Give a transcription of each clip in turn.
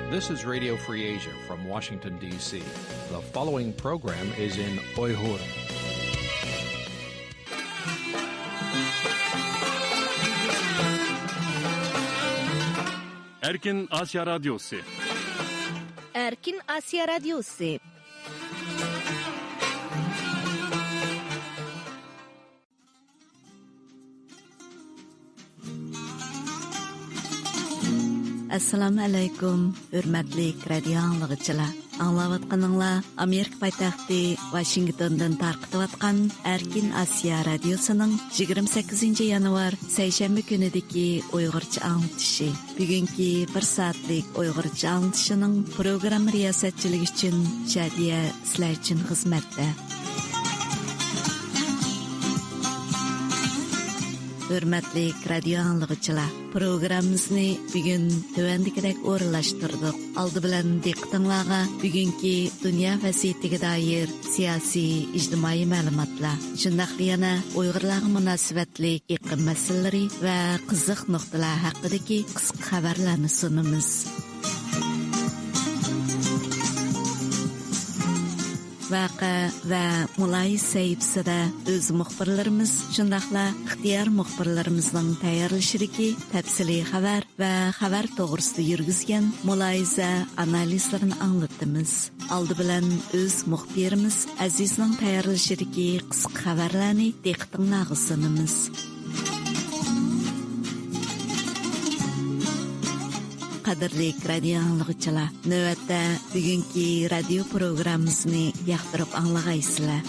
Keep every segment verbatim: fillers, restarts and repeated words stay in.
This is Radio Free Asia from Washington, D C. The following program is in Uyghur. Erkin Asya Radyosu. Erkin Asya Radyosu. ئەسسالامۇ ئەلەيكۇم، ھۆرمەتلىك رادىيو ئاڭلىغۇچىلار. ئاڭلاۋاتقىنىڭلار ئامېرىكا پايتەختى ۋاشىنگتوندىن تارقىتىۋاتقان ئەركىن ئاسىيا رادىيوسىنىڭ يىگىرمە سەككىزىنچى يانۋار سەيشەنبە كۈنىدىكى ئۇيغۇرچە ئاڭلىتىشى. بۈگۈنكى بىر سائەتلىك ئۇيغۇرچە ئاڭلىتىشىنىڭ پروگرامما رىياسەتچىلىكى ئۈچۈن شادىيە سىلەر ئۈچۈن خىزمەتتە. ھۆرمەتلىك رادىيو ئاڭلىغۇچىلار، پروگراممىمىزنى بۈگۈن تۆۋەندىكىدەك ئورۇنلاشتۇردۇق. ئالدى بىلەن دىققىتىڭلارغا بۈگۈنكى دۇنيا ۋەزىيىتىگە دائىر سىياسىي، ئىجتىمائىي مەلۇماتلار، شۇنداقلا يەنە ئۇيغۇرلارغا مۇناسىۋەتلىك ئېقىم مەسىلىلىرى ۋە قىزىق نۇقتىلار ھەققىدىكى قىسقا خەۋەرلەرنى سۇنىمىز. ۋەقە ۋە مۇلاھىزە سەھىپىسىدە ئۆز مۇخبىرلىرىمىز، شۇنداقلا ئىختىيار مۇخبىرلىرىمىزنىڭ تەييارلىشىدىكى تەپسىلىي خەۋەر ۋە خەۋەر توغرىسىدا يۈرگۈزگەن مۇلاھىزە، ئانالىزلىرىنى ئاڭلىتىمىز. ئالدى بىلەن ئۆز مۇخبىرىمىز ئەزىزنىڭ تەييارلىشىدىكى قىسقا خەۋەرلەرنى دىققىتىڭلارغا سۇنىمىز. قەدىرلىك رادىيو ئاڭلىغۇچىلار، نۆۋەتتە بۈگۈنكى رادىيو پروگراممىسىنى ياقتۇرۇپ ئاڭلىغايسىلەر.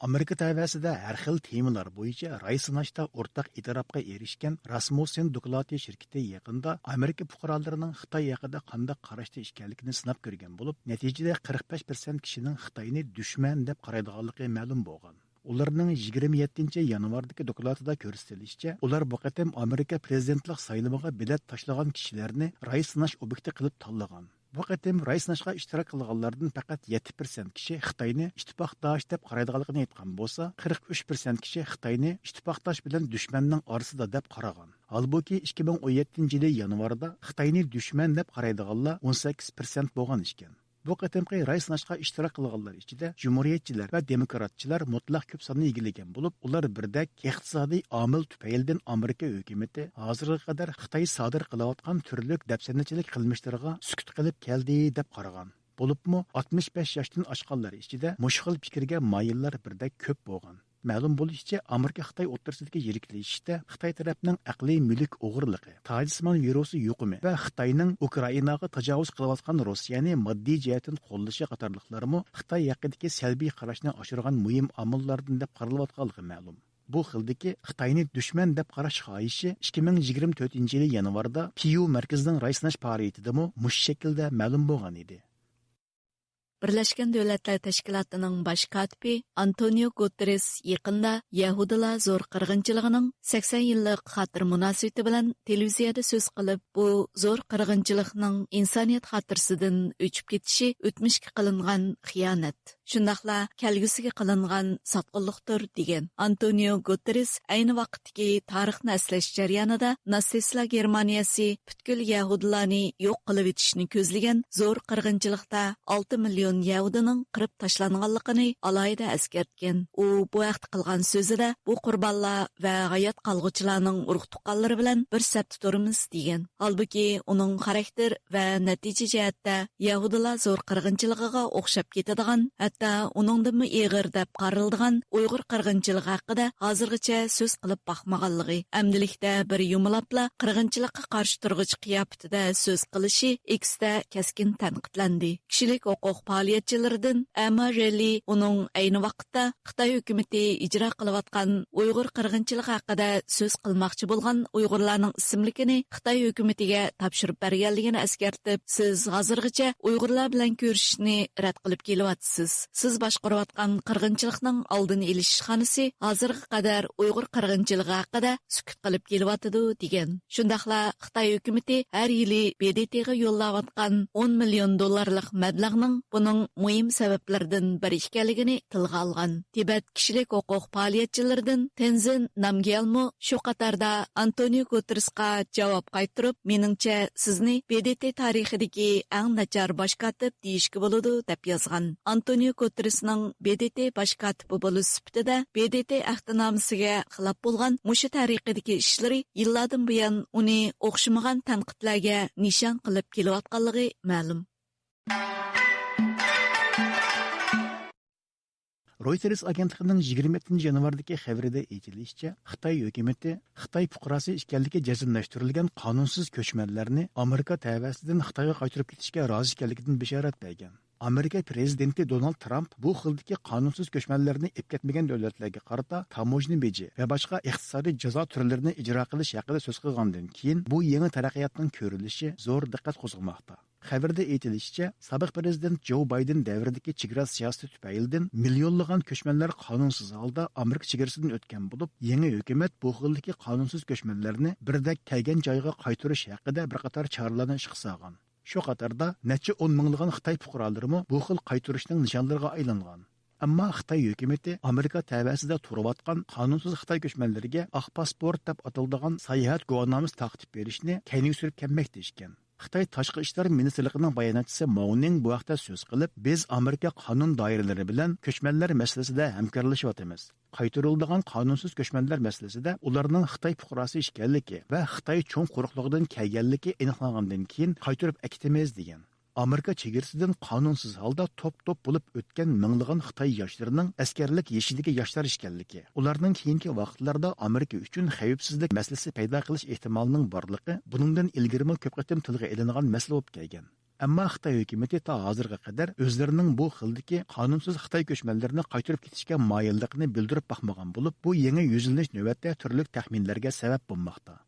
ئامېرىكا تەۋەسىدە ھەر خىل تېمىلار بويىچە راي سىناشتا ئورتاق ئېتىراپقا ئېرىشكەن راسمۇسسېن دوكلاتى شىركىتى يېقىندا ئامېرىكا پۇقرالىرىنىڭ خىتاي ھەققىدە قانداق قاراشتا ئىكەنلىكىنى سىناپ كۆرگەن بولۇپ، نەتىجىدە قىرىق بەش پىرسەنت كىشىنىڭ خىتاينى دۈشمەن دەپ قارايدىغانلىقى مەلۇم بولغان. ئۇلارنىڭ يىگىرمە يەتتىنچى يانۋاردىكى دوكلاتىدا كۆرسىتىلىشىچە، ئۇلار بۇ قېتىم ئامېرىكا پىرېزىدېنتلىق سايلىمىغا بېلەت تاشلىغان كىشىلەرنى راي سىناش ئوبيېكتى قىلىپ تاللىغان. بۇ قېتىم راي سىناشقا ئىشتىراك قىلغانلاردىن پەقەت يەتتە پىرسەنت كىشى خىتاينى ئىتتىپاقداش دەپ قارايدىغانلىقىنى ئېيتقان بولسا، قىرىق ئۈچ پىرسەنت كىشى خىتاينى ئىتتىپاقداش بىلەن دۈشمەننىڭ ئارىسىدا دەپ قارىغان. ھالبۇكى، ئىككى مىڭ ئون يەتتىنچى يىلى يانۋاردا خىتاينى دۈشمەن دەپ قارايدىغانلار ئون سەككىز پىرسەنت بولغان ئىكەن. بۇ قېتىمقى راي سىناشقا ئىشتىراك قىلغانلار ئىچىدە جۇمھۇرىيەتچىلەر ۋە دېموكراتچىلار مۇتلەق كۆپ ساننى ئىگىلىگەن بولۇپ، ئۇلار بىردەك ئىقتىسادىي ئامىل تۈپەيلىدىن ئامېرىكا ھۆكۈمىتى ھازىرغا قەدەر خىتاي سادىر قىلىۋاتقان تۈرلۈك دەپسەندىچىلىك قىلمىشلىرىغا سۈكۈت قىلىپ كەلدى، دەپ قارىغان. بولۇپمۇ ئاتمىش بەش ياشتىن ئاشقانلار ئىچىدە مۇشۇ خىل پىكىرگە مايىللار بىردەك كۆپ بولغان. مەلۇم بولۇشىچە، ئامېرىكا خىتاي ئوتتۇرىسىدىكى يىرىكلىشىشتە خىتاي تەرەپنىڭ ئەقلىي مۈلۈك ئوغرىلىقى، تاجسىمان ۋىرۇسى يۇقۇمى ۋە خىتاينىڭ ئۇكرائىناغا تاجاۋۇز قىلىۋاتقان روسىيەنى ماددىي جەھەتتىن قوللىشى قاتارلىقلارمۇ خىتاي ھەققىدىكى سەلبىي قاراشنى ئاشۇرغان مۇھىم ئامىللاردىن دەپ قارىلىۋاتقانلىقى مەلۇم. بۇ خىلدىكى خىتاينى دۈشمەن دەپ قاراش خاھىشى ئىككى مىڭ يىگىرمە تۆتىنچى يىلى يانۋاردا پيۇ مەركىزىنىڭ راي سىناش پائالىيىتىدىمۇ مۇشۇ شەكىلدە مەلۇم بولغان ئىدى. بىرلەشكەن دۆلەتلەر تەشكىلاتىنىڭ باش كاتىپى ئانتونىيو گۇتېررېس يېقىندا يەھۇدىيلار زور قىرغىنچىلىقىنىڭ سەكسەن يىللىق خاتىرە مۇناسىۋىتى بىلەن تېلېۋىزىيەدە سۆز قىلىپ، بۇ زور قىرغىنچىلىقنىڭ ئىنسانىيەت خاتىرىسىدىن ئۆچۈپ كېتىشى ئۆتمۈشكە قىلىنغان خىيانەت، شۇنداقلا كەلگۈسىگە قىلىنغان ساتقىنلىقتۇر، دېگەن. ئانتونىيو گۇتېررېس ئەينى ۋاقىتتىكى تارىخنى ئەسلەش جەريانىدا ناتسىستلار گېرمانىيەسى پۈتكۈل يەھۇدىيلارنى يوق قىلىۋېتىشنى كۆزلىگەن زور قىرغىنچىلىقتا ئالتە مىليون يەھۇدىينىڭ قىرىپ تاشلانغانلىقىنى ئالاھىدە ئەسكەرتكەن. ئۇ بۇ ھەقتە قىلغان سۆزىدە بۇ قۇربانلار ۋە ھايات قالغۇچىلارنىڭ ئۇرۇق تۇغقانلىرى بىلەن بىر سەپتە تۇرىمىز، دېگەن. ھالبۇكى، ئۇنىڭ خاراكتېر ۋە نەتىجە جەھەتتە يەھۇدىيلار زور قىرغىنچىلىقىغا ئوخشاپ كېتىدىغان، ھەتتا ئۇنىڭدىنمۇ ئېغىر دەپ قارىلىدىغان ئۇيغۇر قىرغىنچىلىقى ھەققىدە ھازىرغىچە سۆز قىلىپ باقمىغانلىقى، ئەمدىلىكتە بىر يۇمىلاپلا قىرغىنچىلىققا قارشى تۇرغۇچى قىياپىتىدە سۆز قىلىشى ئېكستا كەسكىن تەنقىدلەندى. كىشىلىك ھوقۇق پائالىيەتچىلىرىدىن ئەما رېلى ئۇنىڭ ئەينى ۋاقىتتا خىتاي ھۆكۈمىتى ئىجرا قىلىۋاتقان ئۇيغۇر قىرغىنچىلىقى ھەققىدە سۆز قىلماقچى بولغان ئۇيغۇرلارنىڭ ئىسىملىكىنى خىتاي ھۆكۈمىتىگە تاپشۇرۇپ بەرگەنلىكىنى ئەسكەرتىپ، سىز ھازىرغىچە ئۇيغۇرلار بىلەن كۆرۈشۈشنى رەت قىلىپ كېلىۋاتىسىز. سىز باشقۇرۇۋاتقان قىرغىنچىلىقنىڭ ئالدىنى ئېلىش ئىشخانىسى ھازىرغا قەدەر ئۇيغۇر قىرغىنچىلىقى ھەققىدە سۈكۈت قىلىپ كېلىۋاتىدۇ، دېگەن. شۇنداقلا خىتاي ھۆكۈمىتى ھەر يىلى ب د ت غا يوللاۋاتقان ئون مىليون دوللارلىق مەبلەغنىڭ مۇھىم سەۋەبلىرىدىن بىرى ئىكەنلىكىنى تىلغا ئالغان. تىبەت كىشىلىك ھوقۇق پائالىيەتچىلىرىدىن تېنزىن نامگيالمۇ شۇ قاتاردا ئانتونىيو گۇتېرېسقا جاۋاب قايتۇرۇپ، مېنىڭچە، سىزنى ب د ت تارىخىدىكى ئەڭ ناچار باش كاتىپ دېيىشكە بولىدۇ، دەپ يازغان. ئانتونىيو گۇتېرېسنىڭ ب د ت باش كاتىپى بولۇش سۈپىتىدە ب د ت ئەھدىنامىسىگە خىلاپ بولغان مۇشۇ تەرىقىدىكى ئىشلىرى يىللاردىن بۇيان ئۇنى ئوخشىمىغان تەنقىدلەرگە نىشان قىلىپ كېلىۋاتقانلىقى مەلۇم. رويتېرس ئاگېنتلىقىنىڭ يىگىرمە يەتتىنچى يانۋاردىكى خەۋىرىدە ئېيتىلىشىچە، خىتاي ھۆكۈمىتى خىتاي پۇقراسى ئىكەنلىكى جەزملەشتۈرۈلگەن قانۇنسىز كۆچمەنلەرنى ئامېرىكا تەۋەسىدىن خىتايغا قايتۇرۇپ كېتىشكە رازى ئىكەنلىكىدىن بېشارەت بەرگەن. ئامېرىكا پىرېزىدېنتى دونالد ترامپ بۇ خىلدىكى قانۇنسىز كۆچمەنلەرنى ئېلىپ كەتمىگەن دۆلەتلەرگە قارىتا تاموژنا بېجى ۋە باشقا ئىقتىسادىي جازا تۈرلىرىنى ئىجرا قىلىش ھەققىدە سۆز قىلغاندىن كېيىن، بۇ يېڭى تەرەققىياتنىڭ كۆرۈلۈشى زور دىققەت قوزغىماقتا. خەۋەردە ئېيتىلىشىچە، سابىق پىرېزىدېنت جو بايدېن دەۋرىدىكى چېگرا سىياسىتى تۈپەيلىدىن مىليونلىغان كۆچمەنلەر قانۇنسىز ھالدا ئامېرىكا چېگرىسىدىن ئۆتكەن بولۇپ، يېڭى ھۆكۈمەت بۇ خىلدىكى قانۇنسىز كۆچمەنلەرنى بىردەك كەلگەن جايىغا قايتۇرۇش ھەققىدە بىر قاتار چارىلەرنى ئىشقا سالغان. شۇ قاتاردا نەچچە ئون مىڭلىغان خىتاي پۇقرالىرىمۇ بۇ خىل قايتۇرۇشنىڭ نىشانلىرىغا ئايلانغان. ئەمما خىتاي ھۆكۈمىتى ئامېرىكا تەۋەسىدە تۇرۇۋاتقان قانۇنسىز خىتاي كۆچمەنلىرىگە ئاق پاسپورت دەپ ئاتىلىدىغان ساياھەت گۇۋاھنامىسى تارقىتىپ بېرىشنى كەينىگە سۈرۈپ كەلمەكتە ئىكەن. خىتاي تاشقى ئىشلار مىنىستىرلىقىنىڭ باياناتچىسى ماۋ نىڭ بۇ ھەقتە سۆز قىلىپ، بىز ئامېرىكا قانۇن دائىرىلىرى بىلەن كۆچمەنلەر مەسىلىسىدە ھەمكارلىشىۋاتىمىز. قايتۇرۇلىدىغان قانۇنسىز كۆچمەنلەر مەسىلىسىدە ئۇلارنىڭ خىتاي پۇقراسى ئىكەنلىكى ۋە خىتاي چوڭ قۇرۇقلۇقىدىن كەلگەنلىكى ئېنىقلانغاندىن كېيىن قايتۇرۇپ ئەكېتىمىز، دېگەن. ئامېرىكا چېگرىسىدىن قانۇنسىز ھالدا توپ-توپ بولۇپ ئۆتكەن مىڭلىغان خىتاي ياشلىرىنىڭ ئەسكەرلىك يېشىدىكى ياشلار ئىكەنلىكى، ئۇلارنىڭ كېيىنكى ۋاقىتلاردا ئامېرىكا ئۈچۈن خەۋپسىزلىك مەسىلىسى پەيدا قىلىش ئېھتىمالىنىڭ بارلىقى بۇنىڭدىن ئىلگىرىمۇ كۆپ قېتىم تىلغا ئېلىنغان مەسىلە بولۇپ كەلگەن. ئەمما خىتاي ھۆكۈمىتى تا ھازىرغا قەدەر ئۆزلىرىنىڭ بۇ خىلدىكى قانۇنسىز خىتاي كۆچمەنلىرىنى قايتۇرۇپ كېتىشكە مايىللىقىنى بىلدۈرۈپ باقمىغان بولۇپ، بۇ يېڭى يۈزلىنىش نۆۋەتتە تۈرلۈك تەخمىنلەرگە سەۋەب بولماقتا.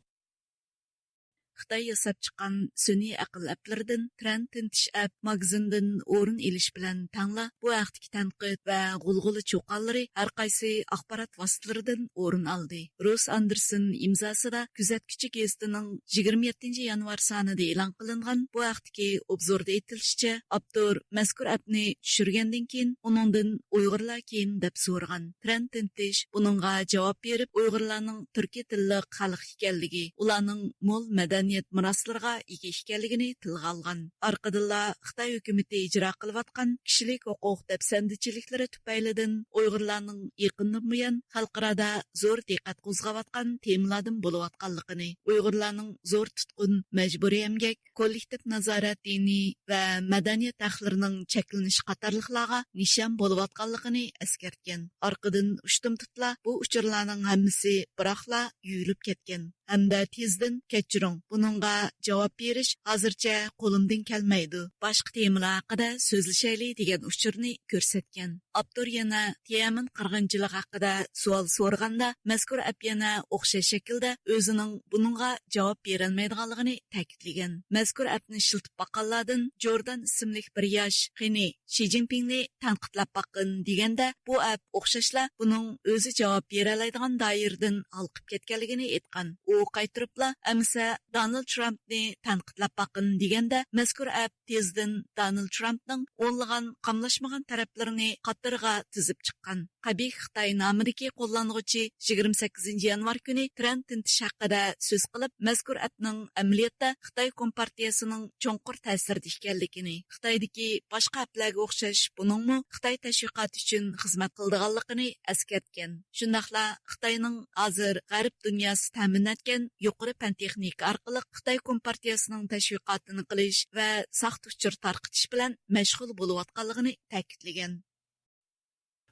خىتاي ياساپ چىققان سۈنئىي ئەقىل ئەپلىرىدىن ترەن تىنتىش ئەپ ماگىزىندىن ئورۇن ئېلىش بىلەن تەڭلا، بۇ ھەقتىكى تەنقىد ۋە غۇلغۇلا چۇقانلىرى ھەر قايسى ئاخبارات ۋاسىتىلىرىدىن ئورۇن ئالدى. روس ئاندېرسون ئىمزاسىدا كۆزەتكۈچى گېزىتىنىڭ يىگىرمە يەتتىنچى يانۋار سانىدا ئېلان قىلىنغان بۇ ھەقتىكى ئوبزوردا ئېيتىلىشىچە، ئاپتور مەزكۇر ئەپنى چۈشۈرگەندىن كېيىن ئۇنىڭدىن ئۇيغۇرلار كىم دەپ سورىغان. ترەن تىنتىش بۇنىڭغا جاۋاب بېرىپ، ئۇيغۇرلارنىڭ تۈركىي تىللىق خەلق ئىكەنلىكى، ئۇلارنىڭ مول مەدەنىيەت مىراسلىرىغا ئىگە ئىكەنلىكىنى تىلغا ئالغان. ئارقىدىنلا خىتاي ھۆكۈمىتى ئىجرا قىلىۋاتقان كىشىلىك ھوقۇق دەپسەندىچىلىكلىرى تۈپەيلىدىن ئۇيغۇرلارنىڭ يېقىندىن بۇيان خەلقئارادا زور دىققەت قوزغاۋاتقان تېمىلاردىن بولۇۋاتقانلىقىنى، ئۇيغۇرلارنىڭ زور تۇتقۇن، مەجبۇرىي ئەمگەك، كوللېكتىپ نازارەت، دىنىي ۋە مەدەنىيەت ھەقلىرىنىڭ چەكلىنىشى قاتارلىقلارغا نىشان بولۇۋاتقانلىقىنى ئەسكەرتكەن. ئارقىدىن ئۇشتۇمتۇتلا بۇ ئۇچۇرلارنىڭ ھەممىسى بىراقلا يۇيۇلۇپ كەتكەن ھەمدە تېزدىن، كەچۈرۈڭ، بۇنىڭغا جاۋاب بېرىش ھازىرچە قولۇمدىن كەلمەيدۇ، باشقا تېمىلار ھەققىدە سۆزلىشەيلى، دېگەن ئۇچۇرنى كۆرسەتكەن. ئاپتور يەنە تيەنئەنمېن قىرغىنچىلىقى ھەققىدە سوئال سورىغاندا، مەزكۇر ئەپ يەنە ئوخشاش شەكىلدە ئۆزىنىڭ بۇنىڭغا جاۋاب بېرەلمەيدىغانلىقىنى تەكىتلىگەن. مەزكۇر ئەپنى ئىشلىتىپ باققانلاردىن جوردان ئىسىملىك بىر ياش، قېنى، شى جىنپىڭنى تەنقىدلەپ باققىن، دېگەندە، بۇ ئەپ ئوخشاشلا بۇنىڭ ئۆزى جاۋاب بېرەلەيدىغان دائىرىدىن ھالقىپ كەتكەنلىكىنى ئېيتقان. ئۇ قايتۇرۇپلا، ئەمىسە دونالد ترامپنى تەنقىدلەپ باققىن، دېگەندە، مەزكۇر ئەپ تېزدىن دونالد ترامپنىڭ ئونلىغان قاملاشمىغان تەرەپلىرىنى قاتارغا تىزىپ چىققان. قەبىھ خىتاي نامىدىكى قوللانغۇچى يىگىرمە سەككىزىنچى يانۋار كۈنى ترەن تىنتىش ھەققىدە سۆز قىلىپ، مەزكۇر ئەپنىڭ ئەمەلىيەتتە خىتاي كومپارتىيەسىنىڭ چوڭقۇر تەسىرىدە ئىكەنلىكىنى، خىتايدىكى باشقا ئەپلەرگە ئوخشاش بۇنىڭمۇ خىتاي تەشۋىقاتى ئۈچۈن خىزمەت قىلىدىغانلىقىنى ئەسكەرتكەن. شۇنداقلا خىتاينىڭ ھازىر غەرب دۇنياسى تەمىنلەتكەن يۇقىرى پەن تېخنىكا ئارقىلىق خىتاي كومپارتىيەسىنىڭ تەشۋىقاتىنى قىلىش ۋە ساختا ئۇچۇر تارقىتىش بىلەن مەشغۇل بولۇۋاتقانلىقىنى تەكىتلىگەن.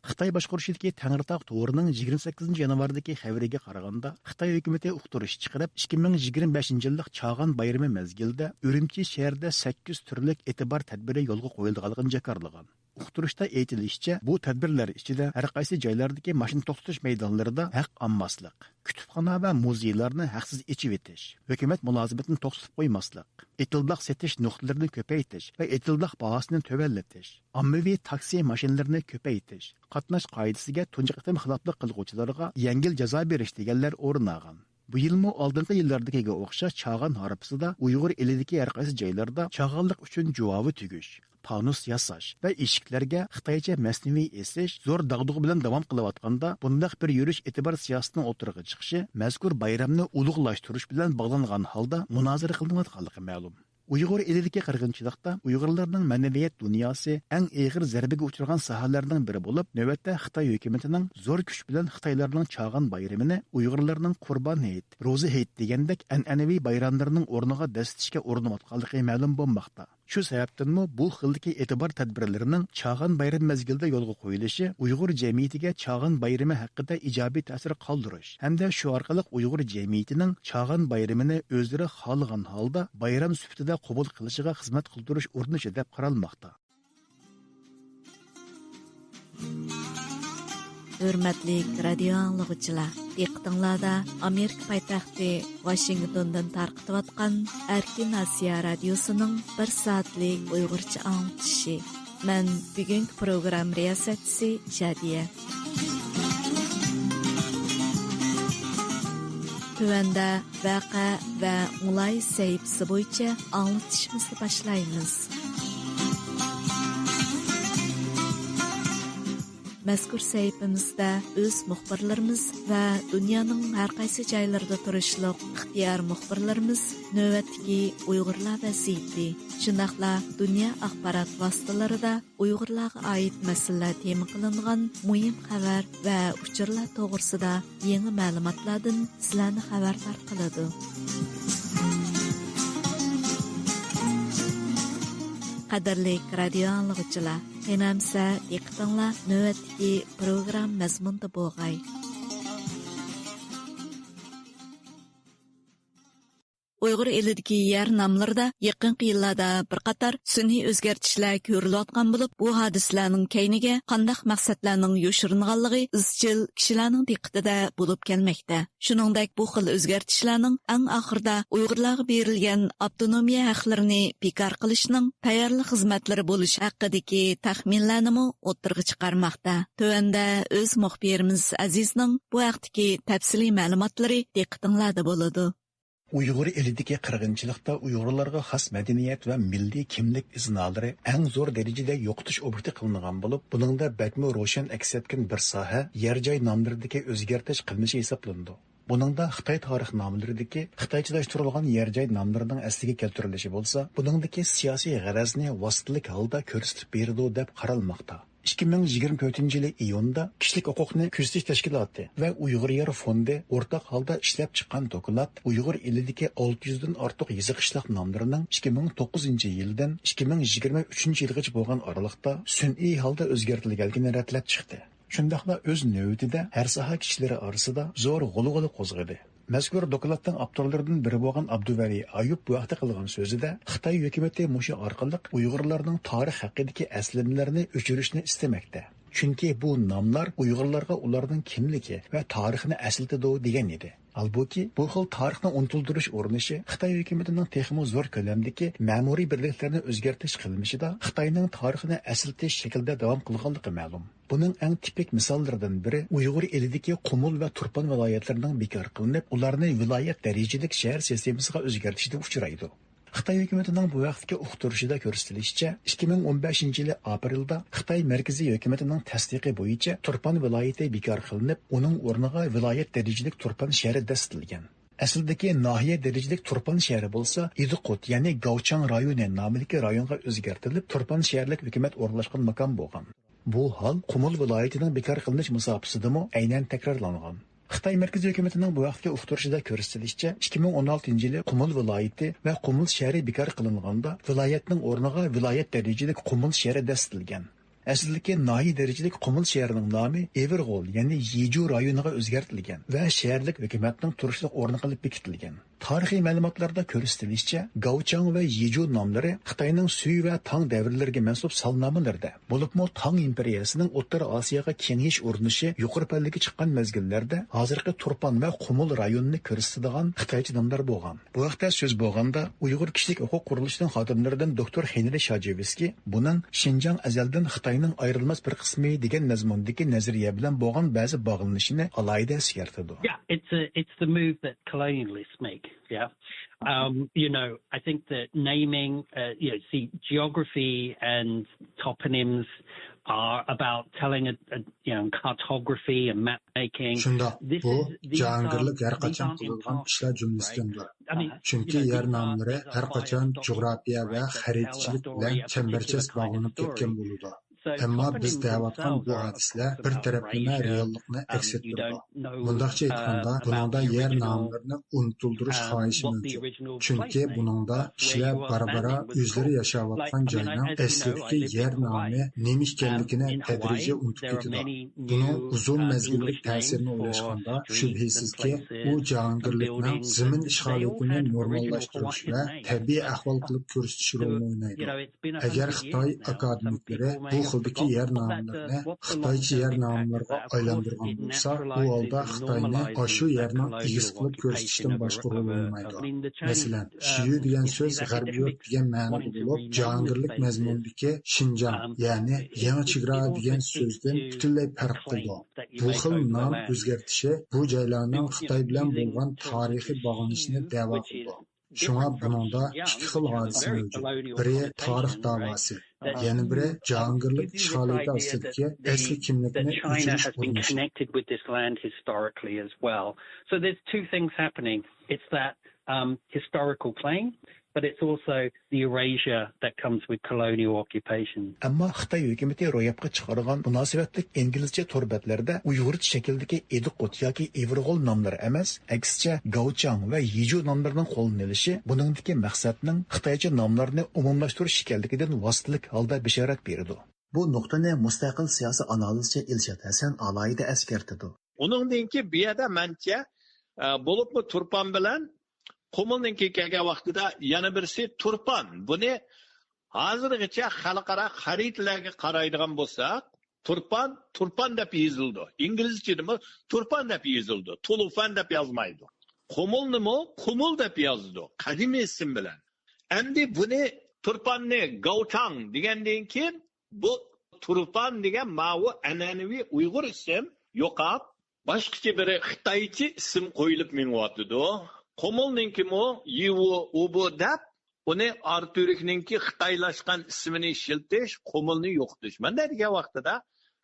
خىتاي باشقۇرۇشىدىكى تەڭرىتاغ تورىنىڭ يىگىرمە سەككىزىنچى يانۋاردىكى خەۋىرىگە قارىغاندا، خىتاي ھۆكۈمىتى ئۇقتۇرۇش چىقىرىپ، ئىككى مىڭ يىگىرمە بەشىنچى يىللىق چاغان بايرىمى مەزگىلىدە ئۈرۈمچى شەھىرىدە سەككىز تۈرلۈك ئېتىبار تەدبىرى يولغا قويۇلىدىغانلىقىنى جاكارلىغان. ئۇقتۇرۇشتا ئېيتىلىشىچە، بۇ تەدبىرلەر ئىچىدە ھەر قايسى جايلاردىكى ماشىنا توختىتىش مەيدانلىرىدا ھەق ئالماسلىق، كۇتۇپخانا ۋە مۇزېيلارنى ھەقسىز ئېچىۋېتىش، ھۆكۈمەت مۇلازىمىتىنى توختىتىپ قويماسلىق، ئېتىلداق سېتىش نۇقتىلىرىنى كۆپەيتىش ۋە ئېتىلداق باھاسىنى تۆۋەنلىتىش، ئاممىۋى تاكسى ماشىنىلىرىنى كۆپەيتىش، قاتناش قائىدىسىگە تۇنجى قېتىم خىلاپلىق قىلغۇچىلارغا يەڭگىل جازا بېرىش دېگەنلەر ئورۇن ئالغان. بۇ يىلمۇ ئالدىنقى يىللاردىكىگە ئوخشاش چاغان ھارپىسىدا ئۇيغۇر ئېلىدىكى ھەر قايسى جايلاردا چاغانلىق ئۈچۈن جۇۋاۋى تۈگۈش، پانۇس ياساش ۋە ئىشىكلەرگە خىتايچە مەسنىۋى ئېسىش زور داغدۇغا بىلەن داۋام قىلىۋاتقاندا، بۇنداق بىر يۈرۈش ئېتىبار سىياسىتىنىڭ ئوتتۇرىغا چىقىشى مەزكۇر بايرامنى ئۇلۇغلاشتۇرۇش بىلەن باغلانغان ھالدا مۇنازىرە قىلىنىۋاتقانلىقى مەلۇم. ئۇيغۇر ئېلىدىكى قىرغىنچىلىقتا ئۇيغۇرلارنىڭ مەنىۋىيەت دۇنياسى ئەڭ ئېغىر زەربىگە ئۇچرىغان ساھەلەرنىڭ بىرى بولۇپ، نۆۋەتتە خىتاي ھۆكۈمىتىنىڭ زور كۈچ بىلەن خىتايلارنىڭ چاغان بايرىمىنى ئۇيغۇرلارنىڭ قۇربان ھېيت، روزا ھېيت دېگەندەك ئەنئەنىۋى بايراملىرىنىڭ ئورنىغا دەسسىتىشكە ئۇرۇنۇۋاتقانلىقى مەلۇم بولماقتا. شۇ سەۋەبتىنمۇ بۇ خىلدىكى ئېتىبار تەدبىرلىرىنىڭ چاغان بايرىمى مەزگىلىدە يولغا قويۇلۇشى ئۇيغۇر جەمئىيىتىگە چاغان بايرىمى ھەققىدە ئىجابىي تەسىر قالدۇرۇش ھەمدە شۇ ئارقىلىق ئۇيغۇر جەمئىيىتىنىڭ چاغان بايرىمىنى ئۆزلىرى خالىغان ھالدا بايرام سۈپىتىدە قوبۇل قىلىشىغا خىزمەت قىلدۇرۇش ئۇرۇنۇشى دەپ قارالماقتا. ھۆرمەتلىك رادىيو ئاڭلىغۇچىلار، دىققىتىڭلاردا ئامېرىكا پايتەختى ۋاشىنگتوندىن تارقىتىۋاتقان ئەركىن ئاسىيا رادىيوسىنىڭ بىر سائەتلىك ئۇيغۇرچە ئاڭلىتىشى. مەن بۈگۈنكى پروگرامما رىياسەتچىسى شادىيە. تۆۋەندە ۋەقە ۋە مۇلاھىزە سەھىپىسى بويىچە ئاڭلىتىشىمىزنى باشلايمىز. مەزكۇر سەھىپىمىزدە ئۆز مۇخبىرلىرىمىز ۋە دۇنيانىڭ ھەر قايسى جايلىرىدا تۇرۇشلۇق ئىختىيارىي مۇخبىرلىرىمىز نۆۋەتتىكى ئۇيغۇرلار ۋەزىيىتى، شۇنداقلا دۇنيا ئاخبارات ۋاسىتىلىرىدا ئۇيغۇرلارغا ئائىت مەسىلىلەر تېما قىلىنغان مۇھىم خەۋەر ۋە ئۇچۇرلار توغرىسىدا يېڭى مەلۇماتلاردىن سىلەرنى خەۋەردار قىلىدۇ. قەدىرلىك رادىيو ئاڭلىغۇچىلار، قېنى ئەمسە دىققىتىڭلار نۆۋەتتىكى پروگرامما مەزمۇنىدا بولغاي. ئۇيغۇر ئېلىدىكى يەر ناملىرىدا يېقىنقى يىللاردا بىر قاتار سۈنئىي ئۆزگەرتىشلەر كۆرۈلۈۋاتقان بولۇپ، بۇ ھادىسىلەرنىڭ كەينىگە قانداق مەقسەتلەرنىڭ يوشۇرۇنغانلىقى ئىزچىل كىشىلەرنىڭ دىققىتىدە بولۇپ كەلمەكتە. شۇنىڭدەك بۇ خىل ئۆزگەرتىشلەرنىڭ ئەڭ ئاخىرىدا ئۇيغۇرلارغا بېرىلگەن ئاپتونومىيە ھەقلىرىنى بىكار قىلىشنىڭ تەييارلىق خىزمەتلىرى بولۇش ھەققىدىكى تەخمىنلەرنىمۇ ئوتتۇرىغا چىقارماقتا. تۆۋەندە ئۆز مۇخبىرىمىز ئەزىزنىڭ بۇ ھەقتىكى تەپسىلىي مەلۇماتلىرى دىققىتىڭلاردا بولىدۇ. ئۇيغۇر ئېلىدىكى قىرغىنچىلىقتا ئۇيغۇرلارغا خاس مەدەنىيەت ۋە مىللىي كىملىك ئىزنالىرى ئەڭ زور دەرىجىدە يوقىتىش ئوبيېكتى قىلىنغان بولۇپ، بۇنىڭدا بەكمۇ روشەن ئەكس ئەتكەن بىر ساھە يەر جاي ناملىرىدىكى ئۆزگەرتىش قىلمىشى ھېسابلىنىدۇ. بۇنىڭدا خىتاي تارىخنامىلىرىدىكى خىتايچىلاشتۇرۇلغان يەر جاي ناملىرىنىڭ ئەسلىگە كەلتۈرۈلۈشى بولسا، بۇنىڭدىكى سىياسىي غەرەزنى ۋاسىتىلىك ھالدا كۆرسىتىپ بېرىدۇ دەپ قارالماقتا. ئىككى مىڭ يىگىرمە تۆتىنچى يىلى ئىيۇندا كىشىلىك ھوقۇقنى كۆزىتىش تەشكىلاتى ۋە ئۇيغۇر يەر فوندى ئورتاق ھالدا ئىشلەپ چىققان دوكلات ئۇيغۇر ئېلىدىكى ئالتە يۈزدىن ئارتۇق يېزا قىشلاق ناملىرىنىڭ ئىككى مىڭ توققۇزىنچى يىلدىن ئىككى مىڭ يىگىرمە ئۈچىنچى يىلغىچە بولغان ئارىلىقتا سۈنئىي ھالدا ئۆزگەرتىلگەنلىكىنى رەتلەپ چىقتى. شۇنداقلا ئۆز نۆۋىتىدە ھەر ساھە كىشىلىرى ئارىسىدا زور غۇلغۇلا قوزغىدى. مەزكۇر دوكلاتنىڭ ئاپتورلىرىدىن بىرى بولغان ئابدۇۋەلى ئايۇپ بۇ ھەقتە قىلغان سۆزىدە، خىتاي ھۆكۈمىتى مۇشۇ ئارقىلىق ئۇيغۇرلارنىڭ تارىخ ھەققىدىكى ئەسلىمىلەرنى ئۆچۈرۈشنى ئىستىمەكتە. چۈنكى بۇ ناملار ئۇيغۇرلارغا ئۇلارنىڭ كىملىكى ۋە تارىخىنى ئەسلىتىدۇ دېگەن ئىدى. ھالبۇكى، بۇ خىل تارىخنى ئۇنتۇلدۇرۇش ئۇرۇنۇشى خىتاي ھۆكۈمىتىنىڭ تېخىمۇ زور كۆلەمدىكى مەمۇرىي بىرلىكلەرنى ئۆزگەرتىش قىلمىشىدا خىتاينىڭ تارىخىنى ئەسلىتىش شەكلىدە داۋام قىلغانلىقى مەلۇم. بۇنىڭ ئەڭ تىپىك مىساللىرىدىن بىرى ئۇيغۇر ئېلىدىكى قۇمۇل ۋە تۇرپان ۋىلايەتلىرىنىڭ بىكار قىلىنىپ، ئۇلارنى ۋىلايەت دەرىجىلىك شەھەر سىستېمىسىغا ئۆزگەرتىشىدە ئۇچرايدۇ. خىتاي ھۆكۈمىتىنىڭ بۇ ھەقتىكى ئۇقتۇرۇشىدا كۆرسىتىلىشىچە، ئىككى مىڭ ئون بەشىنچى يىلى ئاپرېلدا خىتاي مەركىزىي ھۆكۈمىتىنىڭ تەستىقى بويىچە تۇرپان ۋىلايىتى بىكار قىلىنىپ، ئۇنىڭ ئورنىغا ۋىلايەت دەرىجىلىك تۇرپان شەھىرى دەسسىتىلگەن. ئەسلىدىكى ناھىيە دەرىجىلىك تۇرپان شەھىرى بولسا ئىدىقۇت، يەنى گاۋچاڭ رايونى نامىدىكى رايونغا ئۆزگەرتىلىپ، تۇرپان شەھەرلىك ھۆكۈمەت ئورۇنلاشقان ماكان بولغان. بۇ ھال قۇمۇل ۋىلايىتىنىڭ بىكار قىلىنىش مۇساپىسىدىمۇ ئەينەن تەكرارلانغان. خىتاي مەركىزىي ھۆكۈمىتىنىڭ بۇ ھەقتىكى ئۇقتۇرۇشىدا كۆرسىتىلىشىچە، ئىككى مىڭ ئون ئالتىنچى يىلى قۇمۇل ۋىلايىتى ۋە قۇمۇل شەھىرى بىكار قىلىنغاندا، ۋىلايەتنىڭ ئورنىغا ۋىلايەت دەرىجىلىك قۇمۇل شەھىرى دەسسىتىلگەن. ئەسلىدىكى ناھىيە دەرىجىلىك قۇمۇل شەھىرىنىڭ نامى ئېۋىرغول، يەنى يىجۇ رايونىغا ئۆزگەرتىلگەن ۋە شەھەرلىك ھۆكۈمەتنىڭ تۇرۇشلۇق ئورنى قىلىپ بېكىتىلگەن. تارىخىي مەلۇماتلاردا كۆرسىتىلىشىچە، گاۋچاڭ ۋە يىجۇ ناملىرى خىتاينىڭ سۈي ۋە تاڭ دەۋرلىرىگە مەنسۇپ سالنامىلىرىدە، بولۇپمۇ تاڭ ئىمپېرىيەسىنىڭ ئوتتۇرا ئاسىياغا كېڭىيىش ئۇرۇنۇشى يۇقىرى پەللىگە چىققان مەزگىللەردە ھازىرقى تۇرپان ۋە قۇمۇل رايونىنى كۆرسىتىدىغان خىتايچە ناملار بولغان. بۇ ھەقتە سۆز بولغاندا، ئۇيغۇر كىشىلىك ھوقۇق قۇرۇلۇشىنىڭ خادىملىرىدىن دوكتور خېنرى شاجېۋسكىي بۇنىڭ شىنجاڭ ئەزەلدىن خىتاينىڭ ئايرىلماس بىر قىسمى دېگەن مەزمۇندىكى نەزەرىيە بىلەن بولغان بەزى باغلىنىشىنى ئالاھىدە ئەسكەرتىدۇ. Yeah, it's a, it's the move that colonialists make. Yeah. Um, you know, I think that naming, uh, you know, see, geography and toponyms are about telling a, a you know, cartography and map making. شۇنداق، بۇ جاھانگىرلىك ھەر قاچان قىلىدىغان ئىشلار جۈملىسىدىندۇر. چۈنكى يەر ناملىرى ھەر قاچان جۇغراپىيە ۋە خەرىتىچىلىك بىلەن چەمبەرچاس باغلىنىپ كەتكەن بولىدۇ. ئەمما بىز دەۋاتقان بۇ ھادىسىلەر بىر تەرەپلىمە رېئاللىقنى ئەكس ئەتتۈرىدۇ. مۇنداقچە ئېيتقاندا، بۇنىڭدا يەر ناملىرىنى ئۇنتۇلدۇرۇش خاھىشى مەۋجۇت. چۈنكى بۇنىڭدا كىشىلەر بارا-بارا ئۆزلىرى ياشاۋاتقان جاينىڭ ئەسلىدىكى يەر نامى نېمە ئىكەنلىكىنى تەدرىجىي ئۇنتۇپ كېتىدۇ. بۇنىڭ ئۇزۇن مەزگىللىك تەسىرىنى ئويلاشقاندا، شۈبھىسىزكى، ئۇ جاھانگىرلىكنىڭ زېمىن ئىشغالىيىتىنى نورماللاشتۇرۇش ۋە تەبىئىي ئەھۋال قىلىپ كۆرسىتىش رولىنى ئوينايدۇ. ئەگەر خىتاي ئاكادېمىكلىرى بۇ خىلدىكى يەر ناملىرىنى خىتايچە يەر ناملىرىغا ئايلاندۇرغان بولسا، ئۇ ھالدا خىتاينى ئاشۇ يەرنىڭ ئىگىسى قىلىپ كۆرسىتىشتىن باشقا رول ئوينىمايدۇ. مەسىلەن، شىيۈ دېگەن سۆز غەربىي يۇرت دېگەن مەنىدە بولۇپ، جاھانگىرلىك مەزمۇندىكى شىنجاڭ، يەنى يېڭى چېگرا دېگەن سۆزدىن پۈتۈنلەي پەرق قىلىدۇ. بۇ خىل نام ئۆزگەرتىشى بۇ جايلارنىڭ خىتاي بىلەن بولغان تارىخىي باغلىنىشىنى دەۋا قىلىدۇ. شۇڭا بۇنىڭدا ئىككى خىل ھادىسە مەۋجۇت. بىرى تارىخ داۋاسى، يەنە بىرى جاھانگىرلىك ئىشغالىيىتى ئاستىدىكى ئەسلى كىملىكنى ئۆچۈرۈش ئۇرۇنۇشى. So there's two things happening. It's that um, historical claim, but it's also the erasure that comes with colonial occupation. ئەمما خىتاي ھۆكۈمىتى روياپقا چىقارغان مۇناسىۋەتلىك ئىنگلىزچە تور بەتلەردە ئۇيغۇرچە شەكىلدىكى ئىدىقۇت ياكى ئىۋىرغول ناملىرى ئەمەس، ئەكسىچە گاۋچاڭ ۋە يىجۇ ناملىرىنىڭ قوللىنىلىشى بۇنىڭدىكى مەقسەتنىڭ خىتايچە ناملارنى ئومۇملاشتۇرۇش ئىكەنلىكىدىن ۋاسىتىلىك ھالدا بېشارەت بېرىدۇ. بۇ نۇقتىنى مۇستەقىل سىياسىي ئانالىزچى ئىلشات ھەسەن ئالاھىدە ئەسكەرتىدۇ. ئۇنىڭدىن كېيىن بۇ يەردە مەنچە، ئە، بولۇپمۇ تۇرپان بىلەن قۇمۇلنىڭكى كەلگەن ۋاقتىدا يەنە بىرسى تۇرپان. بۇنى ھازىرغىچە خەلقئارا خەرىتىلەرگە قارايدىغان بولساق، تۇرپان، تۇرپان دەپ يېزىلىدۇ. ئىنگلىزچىدىمۇ تۇرپان دەپ يېزىلىدۇ. تۇلۇفان دەپ يازمايدۇ. قۇمۇلنىمۇ قۇمۇل دەپ يازىدۇ. قەدىمىي ئىسىم بىلەن. ئەمدى بۇنى تۇرپاننى گاۋچاڭ دېگەندىن كېيىن، بۇ تۇرپان دېگەن ماۋۇ ئەنئەنىۋى ئۇيغۇر ئىسىم يوقاپ، باشقىچە بىر خىتايچە ئىسىم قويۇلۇپ مېڭىۋاتىدۇ. قۇمۇلنىڭكىمۇ يىۋۇ، ئۇبۇ دەپ، ئۇنى ئاراتۈركنىڭكى خىتايلاشقان ئىسمىنى ئىشلىتىش، قۇمۇلنى يوقىتىش. مانداق دېگەن ۋاقتىدا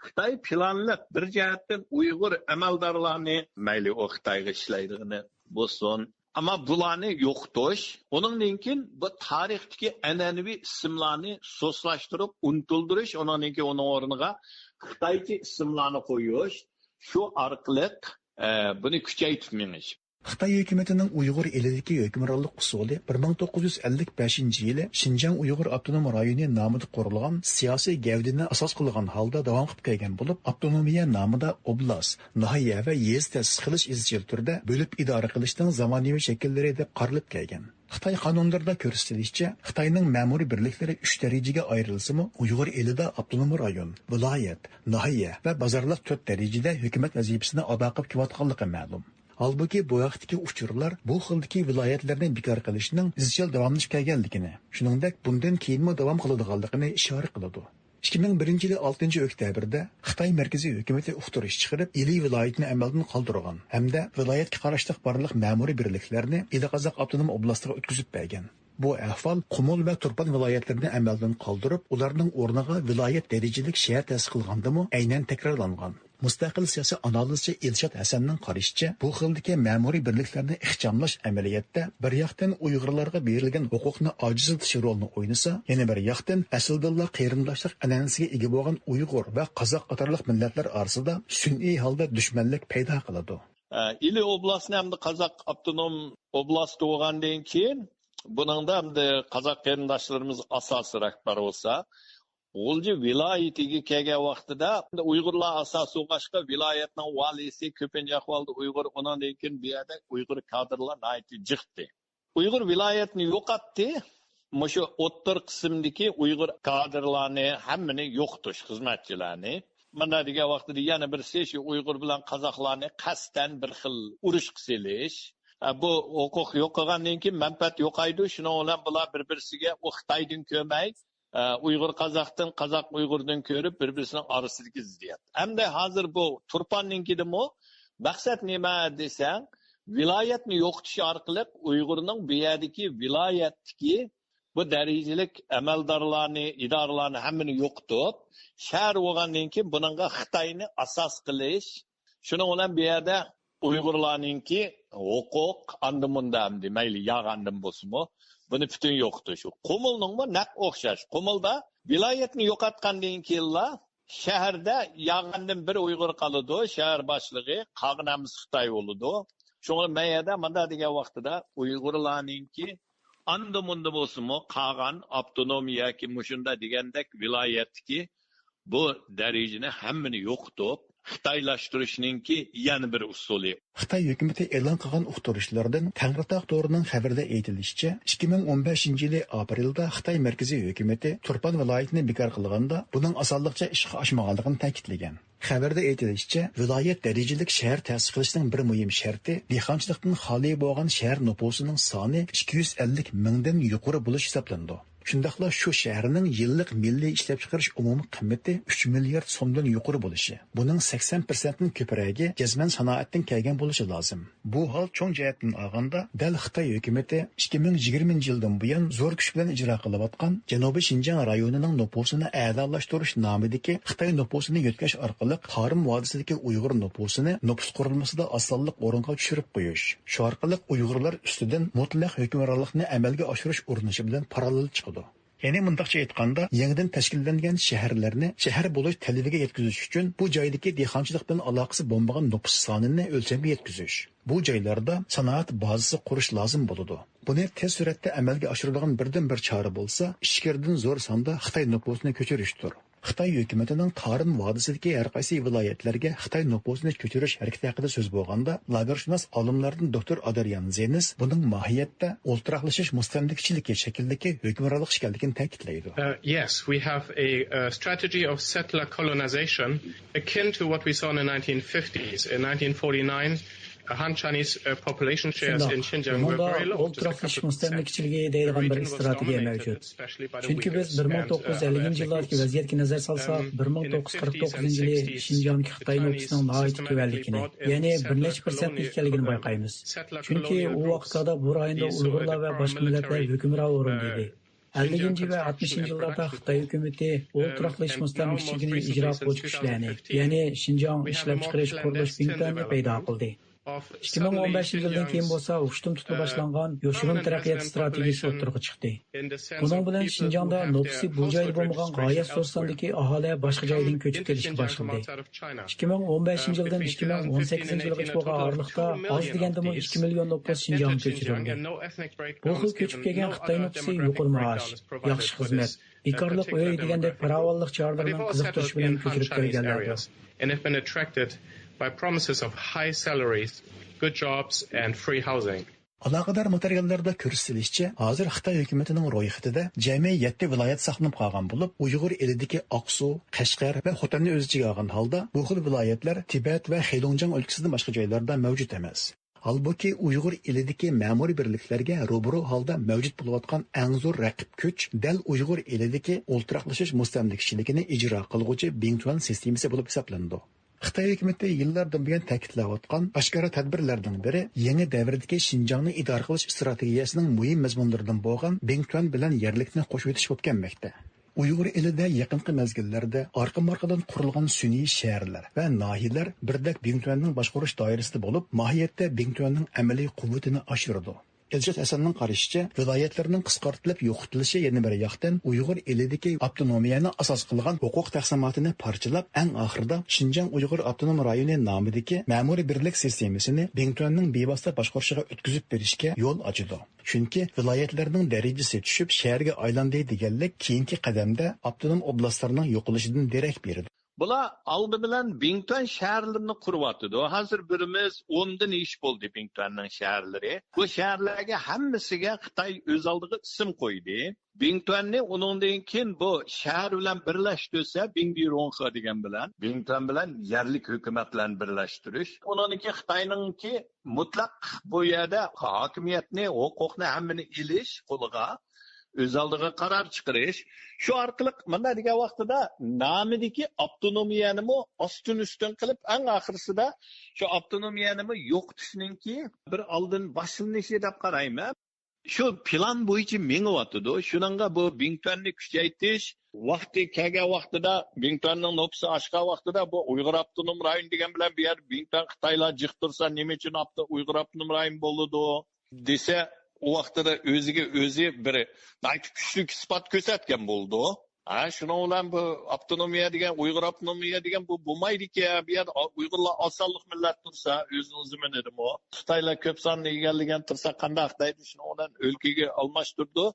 خىتاي پىلانلىق بىر جەھەتتىن ئۇيغۇر ئەمەلدارلارنى، مەيلى ئۇ خىتايغا ئىشلەيدىغىنى بولسۇن، ئەمما بۇلارنى يوقىتىش، ئۇنىڭدىن كېيىن بۇ تارىختىكى ئەنئەنىۋى ئىسىملارنى سۇسلاشتۇرۇپ ئۇنتۇلدۇرۇش، ئۇنىڭدىن كېيىن ئۇنىڭ ئورنىغا خىتايچە ئىسىملارنى قويۇش، شۇ ئارقىلىق، ئە، بۇنى كۈچەيتىپ مېڭىش. خىتاي ھۆكۈمىتىنىڭ ئۇيغۇر ئېلىدىكى ھۆكۈمرانلىق ئۇسۇلى بىر مىڭ توققۇز يۈز ئەللىك بەشىنچى يىلى شىنجاڭ ئۇيغۇر ئاپتونوم رايونى نامىدا قۇرۇلغان سىياسىي گەۋدىنى ئاساس قىلغان ھالدا داۋام قىلىپ كەلگەن بولۇپ، ئاپتونومىيە نامىدا ئوبلاست، ناھىيە ۋە يېزا تەسىس قىلىش ئىزچىل تۈردە بۆلۈپ ئىدارە قىلىشنىڭ زامانىۋى شەكىللىرى دەپ قارىلىپ كەلگەن. خىتاي قانۇنلىرىدا كۆرسىتىلىشىچە، خىتاينىڭ مەمۇرىي بىرلىكلىرى ئۈچ دەرىجىگە ئايرىلسىمۇ، ئۇيغۇر ئېلىدا ئاپتونوم رايون، ۋىلايەت، ناھىيە ۋە بازارلىق تۆت دەرىجىدە ھۆكۈمەت ۋەزىپىسىنى ئادا قىلىپ كېلىۋاتقانلىقى مەلۇم. ھالبۇكى، بۇ ھەقتىكى ئۇچۇرلار بۇ خىلدىكى ۋىلايەتلەرنى بىكار قىلىشنىڭ ئىزچىل داۋاملىشىپ كەلگەنلىكىنى، شۇنىڭدەك بۇندىن كېيىنمۇ داۋام قىلىدىغانلىقىنى ئىشارە قىلىدۇ. ئىككى مىڭ بىرىنچى يىلى ئالتىنچى ئۆكتەبىردە خىتاي مەركىزىي ھۆكۈمىتى ئۇقتۇرۇش چىقىرىپ، ئىلى ۋىلايىتىنى ئەمەلدىن قالدۇرغان ھەمدە ۋىلايەتكە قاراشلىق بارلىق مەمۇرىي بىرلىكلەرنى ئىلى قازاق ئاپتونوم ئوبلاستىغا ئۆتكۈزۈپ بەرگەن. بۇ ئەھۋال قۇمۇل ۋە تۇرپان ۋىلايەتلىرىنى ئەمەلدىن قالدۇرۇپ، ئۇلارنىڭ ئورنىغا ۋىلايەت دەرىجىلىك شەھەر تەسىس قىلغاندىمۇ ئەينەن تەكرارلانغان. مۇستەقىل سىياسىي ئانالىزچى ئىلشات ھەسەننىڭ قارىشىچە، بۇ خىلدىكى مەمۇرىي بىرلىكلەرنى ئىخچاملاش ئەمەلىيەتتە بىر ياقتىن ئۇيغۇرلارغا بېرىلگەن ھوقۇقنى ئاجىزلىتىش رولىنى ئوينىسا، يەنە بىر ياقتىن ئەسلىدىنلا قېرىنداشلىق ئەنئەنىسىگە ئىگە بولغان ئۇيغۇر ۋە قازاق قاتارلىق مىللەتلەر ئارىسىدا سۈنئىي ھالدا دۈشمەنلىك پەيدا قىلىدۇ. ئىلى ئوبلاستىنى ئەمدى قازاق ئاپتونوم ئوبلاستى بولغاندىن كېيىن، بۇنىڭدا ئەمدى قازاق قېرىنداشلىرىمىز ئاساسىي رەھبەر بولسا، غۇلجا ۋىلايىتىگە كەلگەن ۋاقتىدا ئۇيغۇرلار ئاساسىي بولغاچقا، ۋىلايەتنىڭ ۋالىيسى كۆپىنچە ئەھۋالدا ئۇيغۇر، ئۇنىڭدىن كېيىن بۇ يەردە ئۇيغۇر كادىرلار ناھايىتى جىقتى. ئۇيغۇر ۋىلايەتنى يوقاتتى. مۇشۇ ئوتتۇرا قىسىمدىكى ئۇيغۇر كادىرلارنى ھەممىنى يوقىتىش، خىزمەتچىلەرنى. مانا دېگەن ۋاقتىدا يەنە بىرسى شۇ ئۇيغۇر بىلەن قازاقلارنى قەستەن بىر خىل ئۇرۇشقا سېلىش. ئە، بۇ ھوقۇق يوقىغاندىن كېيىن مەنپەئەت يوقايدۇ. شۇنىڭ بىلەن بۇلار بىر-بىرسىگە ئۇ خىتايدىن كۆرمەي، ئە، ئۇيغۇر قازاقتىن، قازاق ئۇيغۇردىن كۆرۈپ، بىر-بىرسىنىڭ ئارىسىدىكى زىددىيەت. ئەمدى ھازىر بۇ تۇرپاننىڭكىدىمۇ مەقسەت نېمە دېسەڭ، ۋىلايەتنى يوقىتىش ئارقىلىق ئۇيغۇرنىڭ بۇ يەردىكى ۋىلايەتتىكى بۇ دەرىجىلىك ئەمەلدارلارنى، ئىدارىلارنى ھەممىنى يوقىتىپ، شەھەر بولغاندىن كېيىن بۇنىڭغا خىتاينى ئاساس قىلىش، شۇنىڭ بىلەن بۇ يەردە ئۇيغۇرلارنىڭكى ھوقۇق ئاندا مۇندا ئەمدى مەيلى ياغاندىن بولسىمۇ، بۇنى پۈتۈن يوقىتىش. قۇمۇلنىڭمۇ نەق ئوخشاش. قۇمۇلدا ۋىلايەتنى يوقاتقاندىن كېيىنلا شەھەردە ياغاندىن بىر ئۇيغۇر قالىدۇ، شەھەر باشلىقى، قالغان ھەممىسى خىتاي بولىدۇ. شۇڭا مەن يەردە مۇنداق دېگەن ۋاقتىدا ئۇيغۇرلارنىڭكى ئاندا مۇندا بولسىمۇ قالغان ئاپتونوم ياكى مۇشۇنداق دېگەندەك ۋىلايەتتىكى بۇ دەرىجىنى ھەممىنى يوقىتىپ، خىتايلاشتۇرۇشنىڭكى يەنە بىر ئۇسۇلى. خىتاي ھۆكۈمىتى ئېلان قىلغان ئۇقتۇرۇشلاردىن تەڭرىتاغ تورىنىڭ خەۋىرىدە ئېيتىلىشىچە، ئىككى مىڭ ئون بەشىنچى يىلى ئاپرېلدا خىتاي مەركىزىي ھۆكۈمىتى تۇرپان ۋىلايىتىنى بىكار قىلغاندا، بۇنىڭ ئاسانلىقچە ئىشقا ئاشمىغانلىقىنى تەكىتلىگەن. خەۋەردە ئېيتىلىشىچە، ۋىلايەت دەرىجىلىك شەھەر تەسىس قىلىشنىڭ بىر مۇھىم شەرتى دېھقانچىلىقتىن خالىي بولغان شەھەر نوپۇسىنىڭ سانى ئىككى يۈز ئەللىك مىڭدىن يۇقىرى بولۇش ھېسابلىنىدۇ. شۇنداقلا شۇ شەھەرنىڭ يىللىق مىللىي ئىشلەپچىقىرىش ئومۇمىي قىممىتى ئۈچ مىليارد سومدىن يۇقىرى بولۇشى، بۇنىڭ سەكسەن پىرسەنتتىن كۆپرەكى جەزمەن سانائەتتىن كەلگەن بولۇشى لازىم. بۇ ھال چوڭ جەھەتتىن ئالغاندا، دەل خىتاي ھۆكۈمىتى ئىككى مىڭ يىگىرمىنچى يىلدىن بۇيان زور كۈچ بىلەن ئىجرا قىلىۋاتقان جەنۇبىي شىنجاڭ رايونىنىڭ نوپۇسىنى ئەلالاشتۇرۇش نامىدىكى خىتاي نوپۇسىنى يۆتكەش ئارقىلىق تارىم ۋادىسىدىكى ئۇيغۇر نوپۇسىنى نوپۇس قۇرۇلمىسىدا ئاسانلىق ئورۇنغا چۈشۈرۈپ قويۇش، شۇ ئارقىلىق ئۇيغۇرلار ئۈستىدىن مۇتلەق ھۆكۈمرانلىقنى ئەمەلگە ئاشۇرۇش ئۇرۇنۇشى بىلەن پاراللېل چىقىدۇ. يەنى مۇنداقچە ئېيتقاندا، يېڭىدىن تەشكىللەنگەن شەھەرلەرنى شەھەر بولۇش تەلىپىگە يەتكۈزۈش ئۈچۈن بۇ جايدىكى دېھقانچىلىق بىلەن ئالاقىسى بولمىغان نوپۇس سانىنى ئۆلچەمگە يەتكۈزۈش، بۇ جايلاردا سانائەت بازىسى قۇرۇش لازىم بولىدۇ. بۇنى تېز سۈرئەتتە ئەمەلگە ئاشۇرىدىغان بىردىنبىر چارە بولسا، ئىچكىرىدىن زور ساندا خىتاي نوپۇسىنى كۆچۈرۈشتۇر. خىتاي ھۆكۈمىتىنىڭ تارىم ۋادىسىدىكى ھەر قايسى ۋىلايەتلەرگە خىتاي نوپۇسىنى كۆچۈرۈش ھەرىكىتى ھەققىدە سۆز بولغاندا، لاگېرشۇناس ئالىملاردىن دوكتور ئادرىيان زېنس بۇنىڭ ماھىيەتتە ئولتۇراقلىشىش مۇستەملىكىچىلىكى شەكلىدىكى ھۆكۈمرانلىق ئىكەنلىكىنى تەكىتلەيدۇ. Uh, yes, we have a, uh strategy of settler colonization akin to what we saw in the nineteen fifties. In nineteen forty-nine, uh, Han Chinese, uh, population shares شۇنداق. In Xinjiang were بۇنىڭدا very low, just a ئولتۇراقلىشىش couple of percent. مۇستەملىكىچىلىكى دەيدىغان بىر ئىستراتېگىيە مەۋجۇت. چۈنكى بىز بىر مىڭ توققۇز يۈز ئەللىكىنچى يىللاردىكى ۋەزىيەتكە نەزەر سالساق، بىر مىڭ توققۇز يۈز قىرىق توققۇزىنچى يىلى شىنجاڭدىكى خىتاي نوپۇسىنىڭ ناھايىتى تۆۋەنلىكىنى، يەنى بىر نەچچە پىرسەنتلا ئىكەنلىكىنى بايقايمىز. چۈنكى ئۇ ۋاقىتلاردا بۇ رايوندا ئۇيغۇرلار ۋە باشقا مىللەتلەر ھۆكۈمران ئورۇندا ئىدى. ئەللىكىنچى ۋە ئاتمىشىنچى يىللاردا خىتاي ھۆكۈمىتى ئولتۇراقلىشىش مۇستەملىكىچىلىكىنى ئىجرا قىلغۇچ كۈچلەرنى، يەنى شىنجاڭ ئىشلەپچىقىرىش قۇرۇلۇش بىڭتۈەننى پەيدا قىلدى. ئىككى مىڭ ئون بەشىنچى يىلدىن كېيىن بولسا ھۇشتۇم تۇتۇپ باشلانغان يوشۇرۇن تەرەققىيات ئىستراتېگىيىسى ئوتتۇرىغا چىقتى. بۇنىڭ بىلەن شىنجاڭدا نوپۇسى بۇ جايدا بولمىغان غايەت زور ساندىكى ئاھالە باشقا جايدىن كۆچۈپ كېلىشكە باشلىدى. ئىككى مىڭ ئون بەشىنچى يىلدىن ئىككى مىڭ ئون سەككىزىنچى يىلغىچە بولغان ئارىلىقتا ئاز دېگەندىمۇ ئىككى مىليون نوپۇس شىنجاڭغا كۆچۈرۈلدى. بۇ خىل كۆچۈپ كەلگەن خىتاي نوپۇسى يۇقىرى مائاش، ياخشى خىزمەت، بىكارلىق ئۆي دېگەندەك پاراۋانلىق چارىلىرىنىڭ قىزىقتۇرۇشى بىلەن كۆچۈرۈپ كەلگەنلەردۇر. And have been attracted by promises of high salaries, good jobs and free housing. ئالاقىدار ماتېرىياللاردا كۆرسىتىلىشىچە، ھازىر خىتاي ھۆكۈمىتىنىڭ رويخېتىدە جەمئىي يەتتە ۋىلايەت ساقلىنىپ قالغان بولۇپ، ئۇيغۇر ئېلىدىكى ئاقسۇ، قەشقەر ۋە خوتەننى ئۆز ئىچىگە ئالغان ھالدا، بۇ خىل ۋىلايەتلەر تىبەت ۋە خېلۇڭجياڭ ئۆلكىسىدىن باشقا جايلاردا مەۋجۇت ئەمەس. ھالبۇكى، ئۇيغۇر ئېلىدىكى مەمۇرىي بىرلىكلەرگە روبىرو ھالدا مەۋجۇت بولۇۋاتقان ئەڭ زور رەقىب كۈچ دەل ئۇيغۇر ئېلىدىكى ئولتۇراقلىشىش مۇستەملىكىچىلىكىنى ئىجرا قىلغۇچى بىڭتۈەن سىستېمىسى بولۇپ ھېسابلىنىدۇ. خىتاي ھۆكۈمىتى يىللاردىن بۇيان تەكىتلەۋاتقان ئاشكارا تەدبىرلەرنىڭ بىرى، يېڭى دەۋردىكى شىنجاڭنى ئىدارە قىلىش ئىستراتېگىيەسىنىڭ مۇھىم مەزمۇنلىرىدىن بولغان بىڭتۈەن بىلەن يەرلىكنى قوشۇۋېتىش بولۇپ كەلمەكتە. ئۇيغۇر ئېلىدە يېقىنقى مەزگىللەردە ئارقىمۇ ئارقىدىن قۇرۇلغان سۈنئىي شەھەرلەر ۋە ناھىيەلەر بىردەك بىڭتۈەننىڭ باشقۇرۇش دائىرىسىدە بولۇپ، ماھىيەتتە بىڭتۈەننىڭ ئەمەلىي قۇۋۋىتىنى ئاشۇرىدۇ. ئېلشات ھەسەننىڭ قارىشىچە، ۋىلايەتلەرنىڭ قىسقارتىلىپ يوقىتىلىشى يەنە بىر ياقتىن ئۇيغۇر ئېلىدىكى ئاپتونومىيەنى ئاساس قىلغان ھوقۇق تەقسىماتىنى پارچىلاپ، ئەڭ ئاخىرىدا شىنجاڭ ئۇيغۇر ئاپتونوم رايونى نامىدىكى مەمۇرىي بىرلىك سىستېمىسىنى بىڭتۈەننىڭ بىۋاسىتە باشقۇرۇشىغا ئۆتكۈزۈپ بېرىشكە يول ئاچىدۇ. چۈنكى ۋىلايەتلەرنىڭ دەرىجىسى چۈشۈپ، شەھەرگە ئايلاندى دېگەنلىك كېيىنكى قەدەمدە ئاپتونوم ئوبلاستلارنىڭ يوقىلىشىدىن دېرەك بېرىدۇ. بۇلار ئالدى بىلەن بىڭتۈەن شەھەرلىرىنى قۇرۇۋاتىدۇ. ھازىر بىرىمىز ئوندىن ئېشىپ بولدى بىڭتۈەننىڭ شەھەرلىرى. بۇ شەھەرلەرگە ھەممىسىگە خىتاي ئۆز ئالدىغا ئىسىم قويدى. بىڭتۈەننى ئۇنىڭدىن كېيىن بۇ شەھەر بىلەن بىرلەشتۈرسە، بىڭبىرۇڭخې دېگەن بىلەن، بىڭتۈەن بىلەن يەرلىك ھۆكۈمەت بىلەن بىرلەشتۈرۈش. ئۇنىڭدىن كېيىن خىتاينىڭكى مۇتلەق بۇ يەردە ھاكىمىيەتنى، ھوقۇقنى ھەممىنى ئېلىش قولىغا. ئۆز ئالدىغا قارار چىقىرىش، شۇ ئارقىلىق مۇنداق دېگەن ۋاقتىدا نامىدىكى ئاپتونومىيەنىمۇ ئاستىن ئۈستۈن قىلىپ، ئەڭ ئاخىرسىدا شۇ ئاپتونومىيەنىمۇ يوقىتىشنىڭكى بىر ئالدىن باشلىنىشى دەپ قارايمەن. شۇ پىلان بويىچە مېڭىۋاتىدۇ. شۇنىڭغا بۇ بىڭتۈەننى كۈچەيتىش، ۋاقتى كەلگەن ۋاقتىدا بىڭتۈەننىڭ نوپۇسى ئاشقان ۋاقتىدا بۇ ئۇيغۇر ئاپتونوم رايون دېگەن بىلەن بۇ يەر بىڭتۈەن خىتايلار جىق تۇرسا نېمە ئۈچۈن ئاپتو-، ئۇيغۇر ئاپتونوم رايون بولىدۇ دېسە، ئۇ ۋاقتىدا ئۆزىگە ئۆزى بىر ناھايىتى كۈچلۈك ئىسپات كۆرسەتكەن بولىدۇ. ھە، شۇنىڭ بىلەن بۇ ئاپتونومىيە دېگەن، ئۇيغۇر ئاپتونومىيە دېگەن بۇ بولمايدىكەن. بۇ يەردە ئۇيغۇرلار ئاز سانلىق مىللەت تۇرسا، ئۆزىنىڭ زېمىنىدىمۇ خىتايلار كۆپ ساننى ئىگىلىگەن تۇرسا قانداق دەيدۇ؟ شۇنىڭ بىلەن ئۆلكىگە ئالماشتۇرىدۇ.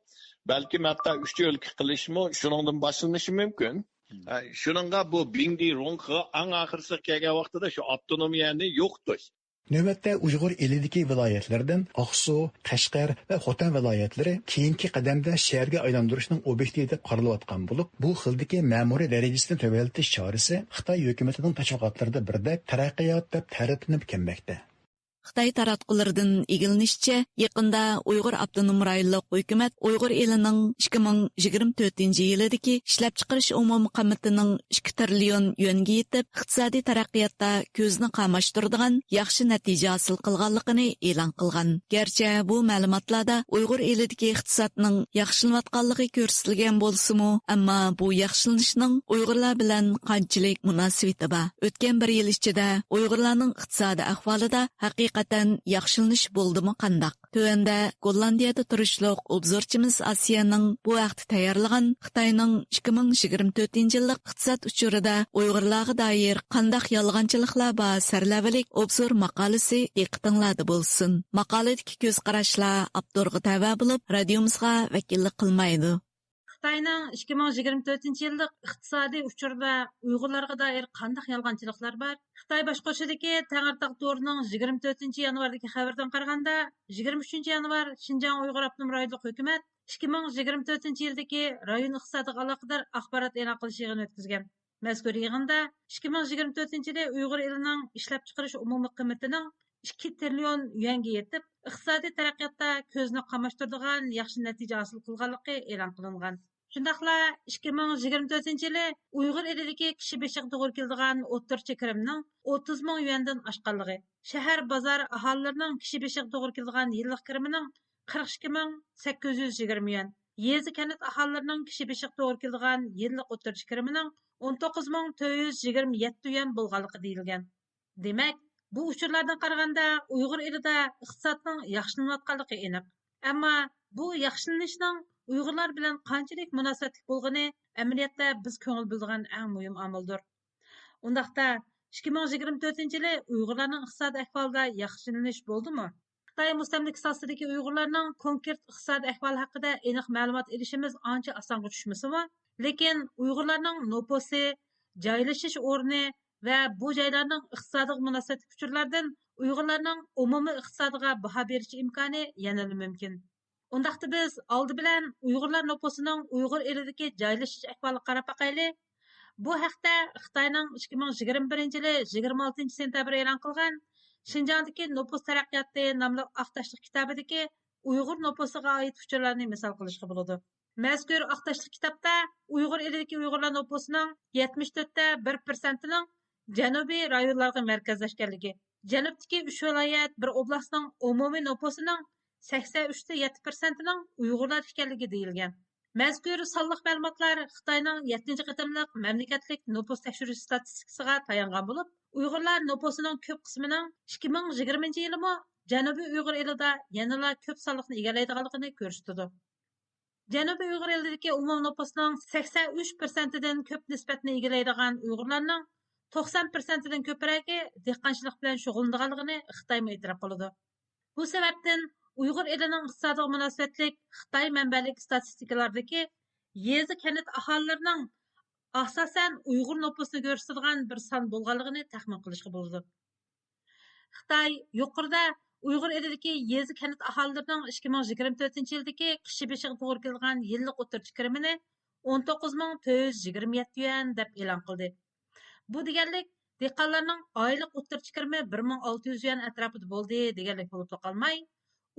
بەلكىم ھەتتا ئۈچ ئۆلكە قىلىشمۇ شۇنىڭدىن باشلىنىشى مۇمكىن. ھە، شۇنىڭغا بۇ بىڭدى رۇڭخې ئەڭ ئاخىرسىغا كەلگەن ۋاقتىدا شۇ ئاپتونومىيەنى يوقىتىش. نۆۋەتتە ئۇيغۇر ئېلىدىكى ۋىلايەتلەردىن ئاقسۇ، قەشقەر ۋە خوتەن ۋىلايەتلىرى كېيىنكى قەدەمدە شەھەرگە ئايلاندۇرۇشنىڭ ئوبيېكتى دەپ قارىلىۋاتقان بولۇپ، بۇ خىلدىكى مەمۇرىي دەرىجىسىنى تۆۋەنلىتىش چارىسى خىتاي ھۆكۈمىتىنىڭ تەشۋىقاتلىرىدا بىردەك تەرەققىيات دەپ تەرىپلىنىپ كەلمەكتە. خىتاي تاراتقۇلىرىدىن ئىگىلىنىشىچە، يېقىندا ئۇيغۇر ئاپتونوم رايونلۇق ھۆكۈمەت ئۇيغۇر ئېلىنىڭ ئىككى مىڭ يىگىرمە تۆتىنچى يىلىدىكى ئىشلەپچىقىرىش ئومۇمىي قىممىتىنىڭ ئىككى تىرىليون يۈەنگە يېتىپ، ئىقتىسادىي تەرەققىياتتا كۆزنى قاماشتۇرىدىغان ياخشى نەتىجە ھاسىل قىلغانلىقىنى ئېلان قىلغان. گەرچە بۇ مەلۇماتلاردا ئۇيغۇر ئېلىدىكى ئىقتىسادنىڭ ياخشىلىنىۋاتقانلىقى كۆرسىتىلگەن بولسىمۇ، ئەمما بۇ ياخشىلىنىشنىڭ ئۇيغۇرلار بىلەن قانچىلىك مۇناسىۋىتى بار؟ ئۆتكەن بىر يىل ئىچىدە ئۇيغۇرلارنىڭ ئىقتىسادىي ئەھۋالىدا ھەقىقەتەن ياخشىلىنىش بولدىمۇ قانداق؟ تۆۋەندە گوللاندىيەدە تۇرۇشلۇق ئوبزورچىمىز ئاسىيەنىڭ بۇ ھەقتە تەييارلىغان خىتاينىڭ ئىككى مىڭ يىگىرمە تۆتىنچى يىللىق ئىقتىساد ئۇچۇرىدا ئۇيغۇرلارغا دائىر قانداق يالغانچىلىقلار بار سەرلەۋھىلىك ئوبزور ماقالىسى دىققىتىڭلاردا بولسۇن. ماقالىدىكى كۆز قاراشلار ئاپتورغا تەۋە بولۇپ، رادىيومىزغا ۋەكىللىك قىلمايدۇ. خىتاينىڭ ئىككى مىڭ يىگىرمە تۆتىنچى يىللىق ئىقتىسادىي ئۇچۇردا ئۇيغۇرلارغا دائىر قانداق يالغانچىلىقلار بار؟ خىتاي باشقۇرۇشىدىكى تەڭرىتاغ تورىنىڭ يىگىرمە تۆتىنچى يانۋاردىكى خەۋىرىدىن قارىغاندا، يىگىرمە ئۈچىنچى يانۋار شىنجاڭ ئۇيغۇر ئاپتونوم رايونلۇق ھۆكۈمەت ئىككى مىڭ يىگىرمە تۆتىنچى يىلدىكى رايون ئىقتىسادىغا ئالاقىدار ئاخبارات ئېلان قىلىش يىغىنى ئۆتكۈزگەن. مەزكۇر يىغىندا ئىككى مىڭ يىگىرمە تۆتىنچى يىلى ئۇيغۇر ئېلىنىڭ ئىشلەپچىقىرىش ئومۇمىي قىممىتىنىڭ ئىككى تىرىليون يۈەنگە يېتىپ، ئىقتىسادىي تەرەققىياتتا كۆزنى قاماشتۇرىدىغان ياخشى نەتىجە ھاسىل قىلغانلىقى ئېلان قىلىنغان. شۇنداقلا ئىككى مىڭ يىگىرمە تۆتىنچى يىلى ئۇيغۇر ئېلىدىكى كىشى بېشىغا توغرا كېلىدىغان ئوتتۇرىچە كىرىمنىڭ ئوتتۇز مىڭ يۈەندىن ئاشقانلىقى، شەھەر، بازار ئاھالىلىرىنىڭ كىشى بېشىغا توغرا كېلىدىغان يىللىق كىرىمىنىڭ قىرىق ئىككى مىڭ سەككىز يۈز يىگىرمە يۈەن، يېزا، كەنت ئاھالىلىرىنىڭ كىشى بېشىغا توغرا كېلىدىغان يىللىق ئوتتۇرىچە كىرىمىنىڭ ئون توققۇز مىڭ تۆت يۈز يىگىرمە يەتتە يۈەن بولغانلىقى دېيىلگەن. دېمەك، بۇ ئۇچۇرلاردىن قارىغاندا، ئۇيغۇر ئېلىدا ئىقتىسادنىڭ ياخشىلىنىۋاتقانلىقى ئېنىق. ئەمما بۇ ياخشىلىنىشنىڭ ئۇيغۇرلار بىلەن قانچىلىك مۇناسىۋەتلىك بولغىنى ئەمەلىيەتتە بىز كۆڭۈل بۆلىدىغان ئەڭ مۇھىم ئامىلدۇر. ئۇنداقتا، ئىككى مىڭ يىگىرمە تۆتىنچى يىلى ئۇيغۇرلارنىڭ ئىقتىسادىي ئەھۋالىدا ياخشىلىنىش بولدىمۇ؟ خىتاي مۇستەملىكىسى ئاستىدىكى ئۇيغۇرلارنىڭ كونكرېت ئىقتىسادىي ئەھۋالى ھەققىدە ئېنىق مەلۇمات ئېلىشىمىز ئانچە ئاسانغا چۈشمىسىمۇ، لېكىن ئۇيغۇرلارنىڭ نوپۇسى، جايلىشىش ئورنى ۋە بۇ جايلارنىڭ ئىقتىسادىغا مۇناسىۋەتلىك ئۇچۇرلاردىن ئۇيغۇرلارنىڭ ئومۇمىي ئىقتىسادىغا باھا بېرىش ئىمكانى يەنىلا مۇمكىن. ئۇنداقتا بىز ئالدى بىلەن ئۇيغۇرلار نوپۇسىنىڭ ئۇيغۇر ئېلىدىكى جايلىشىش ئەھۋالىغا قاراپ باقايلى. بۇ ھەقتە خىتاينىڭ ئىككى مىڭ يىگىرمە بىرىنچى يىلى يىگىرمە ئالتىنچى سېنتەبىر ئېلان قىلغان شىنجاڭدىكى نوپۇس تەرەققىياتى ناملىق ئاق تاشلىق كىتابىدىكى ئۇيغۇر نوپۇسىغا ئائىت ئۇچۇرلارنى مىسال قىلىشقا بولىدۇ. مەزكۇر ئاق تاشلىق كىتابتا ئۇيغۇر ئېلىدىكى ئۇيغۇرلار نوپۇسىنىڭ يەتمىش تۆتتە بىر پىرسەنتىنىڭ جەنۇبىي رايونلارغا مەركەزلەشكەنلىكى، جەنۇبتىكى ئۈچ ۋىلايەت، بىر ئوبلاستنىڭ ئومۇمىي نوپۇسىنىڭ سەكسەن ئۈچتە يەتتە پىرسەنتىنىڭ ئۇيغۇرلار ئىكەنلىكى دېيىلگەن. مەزكۇر سانلىق مەلۇماتلار خىتاينىڭ يەتتىنچى قېتىملىق مەملىكەتلىك نوپۇس تەكشۈرۈش ئىستاتىستىكىسىغا تايانغان بولۇپ، ئۇيغۇرلار نوپۇسىنىڭ كۆپ قىسمىنىڭ ئىككى مىڭ يىگىرمىنچى يىلىمۇ جەنۇبىي ئۇيغۇر ئېلىدا يەنىلا كۆپ سانلىقنى ئىگىلەيدىغانلىقىنى كۆرسىتىدۇ. جەنۇبىي ئۇيغۇر ئېلىدىكى ئومۇمىي نوپۇسنىڭ سەكسەن ئۈچ پىرسەنتىدىن كۆپ نىسبەتنى ئىگىلەيدىغان ئۇيغۇرلارنىڭ توقسان پىرسەنتىدىن كۆپرەكى دېھقانچىلىق بىلەن شۇغۇللىنىدىغانلىقىنى خىتايمۇ ئېتىراپ قىلىدۇ. بۇ سەۋەبتىن ئۇيغۇر ئېلىنىڭ ئىقتىسادىغا مۇناسىۋەتلىك خىتاي مەنبەلىك ئىستاتىستىكىلاردىكى يېزا، كەنت ئاھالىلىرىنىڭ ئاساسەن ئۇيغۇر نوپۇسىنى كۆرسىتىدىغان بىر سان بولغانلىقىنى تەخمىن قىلىشقا بولىدۇ. خىتاي يۇقىرىدا ئۇيغۇر ئېلىدىكى يېزا، كەنت ئاھالىلىرىنىڭ ئىككى مىڭ يىگىرمە تۆتىنچى يىلدىكى كىشى بېشىغا توغرا كېلىدىغان يىللىق ئوتتۇرىچە كىرىمىنى ئون توققۇز مىڭ تۆت يۈز يىگىرمە يەتتە يۈەن دەپ ئېلان قىلدى. بۇ دېگەنلىك، دېھقانلارنىڭ ئايلىق ئوتتۇرىچە كىرىمى بىر مىڭ ئالتە يۈز يۈەن ئەتراپىدا بولدى دېگەنلىك بولۇپلا قالماي،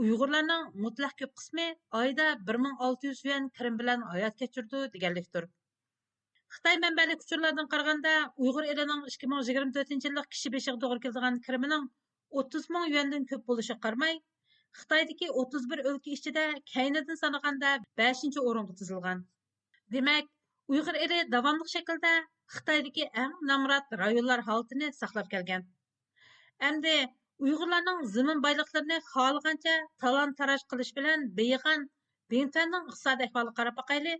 ئۇيغۇرلارنىڭ مۇتلەق كۆپ قىسمى ئايدا بىر مىڭ ئالتە يۈز يۈەن كىرىم بىلەن ھايات كەچۈرىدۇ دېگەنلىكتۇر. خىتاي مەنبەلىك ئۇچۇرلاردىن قارىغاندا، ئۇيغۇر ئېلىنىڭ ئىككى مىڭ يىگىرمە تۆتىنچى يىللىق كىشى بېشىغا توغرا كېلىدىغان كىرىمىنىڭ ئوتتۇز مىڭ يۈەندىن كۆپ بولۇشىغا قارىماي، خىتايدىكى ئوتتۇز بىر ئۆلكە ئىچىدە كەينىدىن سانىغاندا بەشىنچى ئورۇنغا تىزىلغان. دېمەك، ئۇيغۇر ئېلى داۋاملىق شەكىلدە خىتايدىكى ئەڭ نامرات رايونلار ھالىتىنى ساقلاپ كەلگەن. ئەمدى ئۇيغۇرلارنىڭ زېمىن بايلىقلىرىنى خالىغانچە تالان-تاراج قىلىش بىلەن بېيىغان بىڭتۈەننىڭ ئىقتىسادىي ئەھۋالىغا قاراپ باقايلى.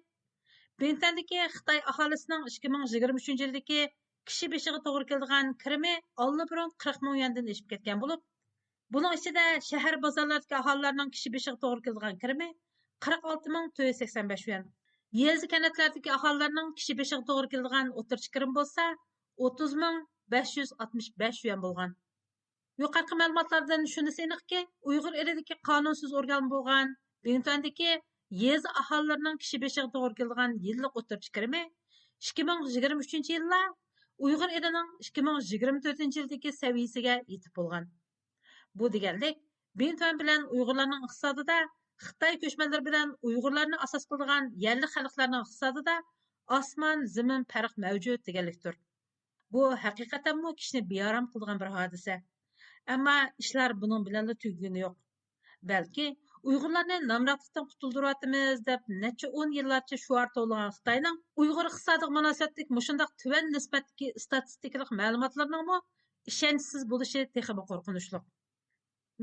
بىڭتۈەندىكى خىتاي ئاھالىسىنىڭ ئىككى مىڭ يىگىرمە ئۈچىنچى يىلدىكى كىشى بېشىغا توغرا كېلىدىغان كىرىمى ئاللىبۇرۇن قىرىق مىڭ يۈەندىن ئېشىپ كەتكەن بولۇپ، بۇنىڭ ئىچىدە شەھەر بازارلاردىكى ئاھالىلەرنىڭ كىشى بېشىغا توغرا كېلىدىغان كىرىمى قىرىق ئالتە مىڭ تۆت يۈز سەكسەن بەش يۈەن. يېزا، كەنتلەردىكى ئاھالىلەرنىڭ كىشى بېشىغا توغرا كېلىدىغان ئوتتۇرىچە كىرىمى بولسا ئوتتۇز مىڭ بەش يۈز ئاتمىش بەش يۈەن بولغان. يۇقىرىقى مەلۇماتلاردىن شۇنىسى ئېنىقكى، ئۇيغۇر ئېلىدىكى قانۇنسىز ئورگان بولغان بىڭتۈەندىكى يېزا ئاھالىلىرىنىڭ كىشى بېشىغا توغرا كېلىدىغان يىللىق ئوتتۇرىچە كىرىمى ئىككى مىڭ يىگىرمە ئۈچىنچى يىللا ئۇيغۇر ئېلىنىڭ ئىككى مىڭ يىگىرمە تۆتىنچى يىلدىكى سەۋىيەسىگە يېتىپ بولغان. بۇ دېگەنلىك، بىڭتۈەن بىلەن ئۇيغۇرلارنىڭ ئىقتىسادىدا خىتاي كۆچمەنلىرى بىلەن ئۇيغۇرلارنى ئاساس قىلىدىغان يەرلىك خەلقلەرنىڭ ئىقتىسادىدا ئاسمان، زېمىن پەرق مەۋجۇت دېگەنلىكتۇر. بۇ ھەقىقەتەنمۇ كىشىنى بىئارام قىلىدىغان بىر ھادىسە. ئەمما ئىشلار بۇنىڭ بىلەنلا تۈگىگىنى يوق. بەلكى ئۇيغۇرلارنى نامراتلىقتىن قۇتۇلدۇرۇۋاتىمىز دەپ نەچچە ئون يىللارچە شوئار توۋلىغان خىتاينىڭ ئۇيغۇر ئىقتىسادىغا مۇناسىۋەتلىك مۇشۇنداق تۆۋەن نىسبەتتىكى ئىستاتىستىكىلىق مەلۇماتلىرىنىڭمۇ ئىشەنچسىز بولۇشى تېخىمۇ قورقۇنچلۇق.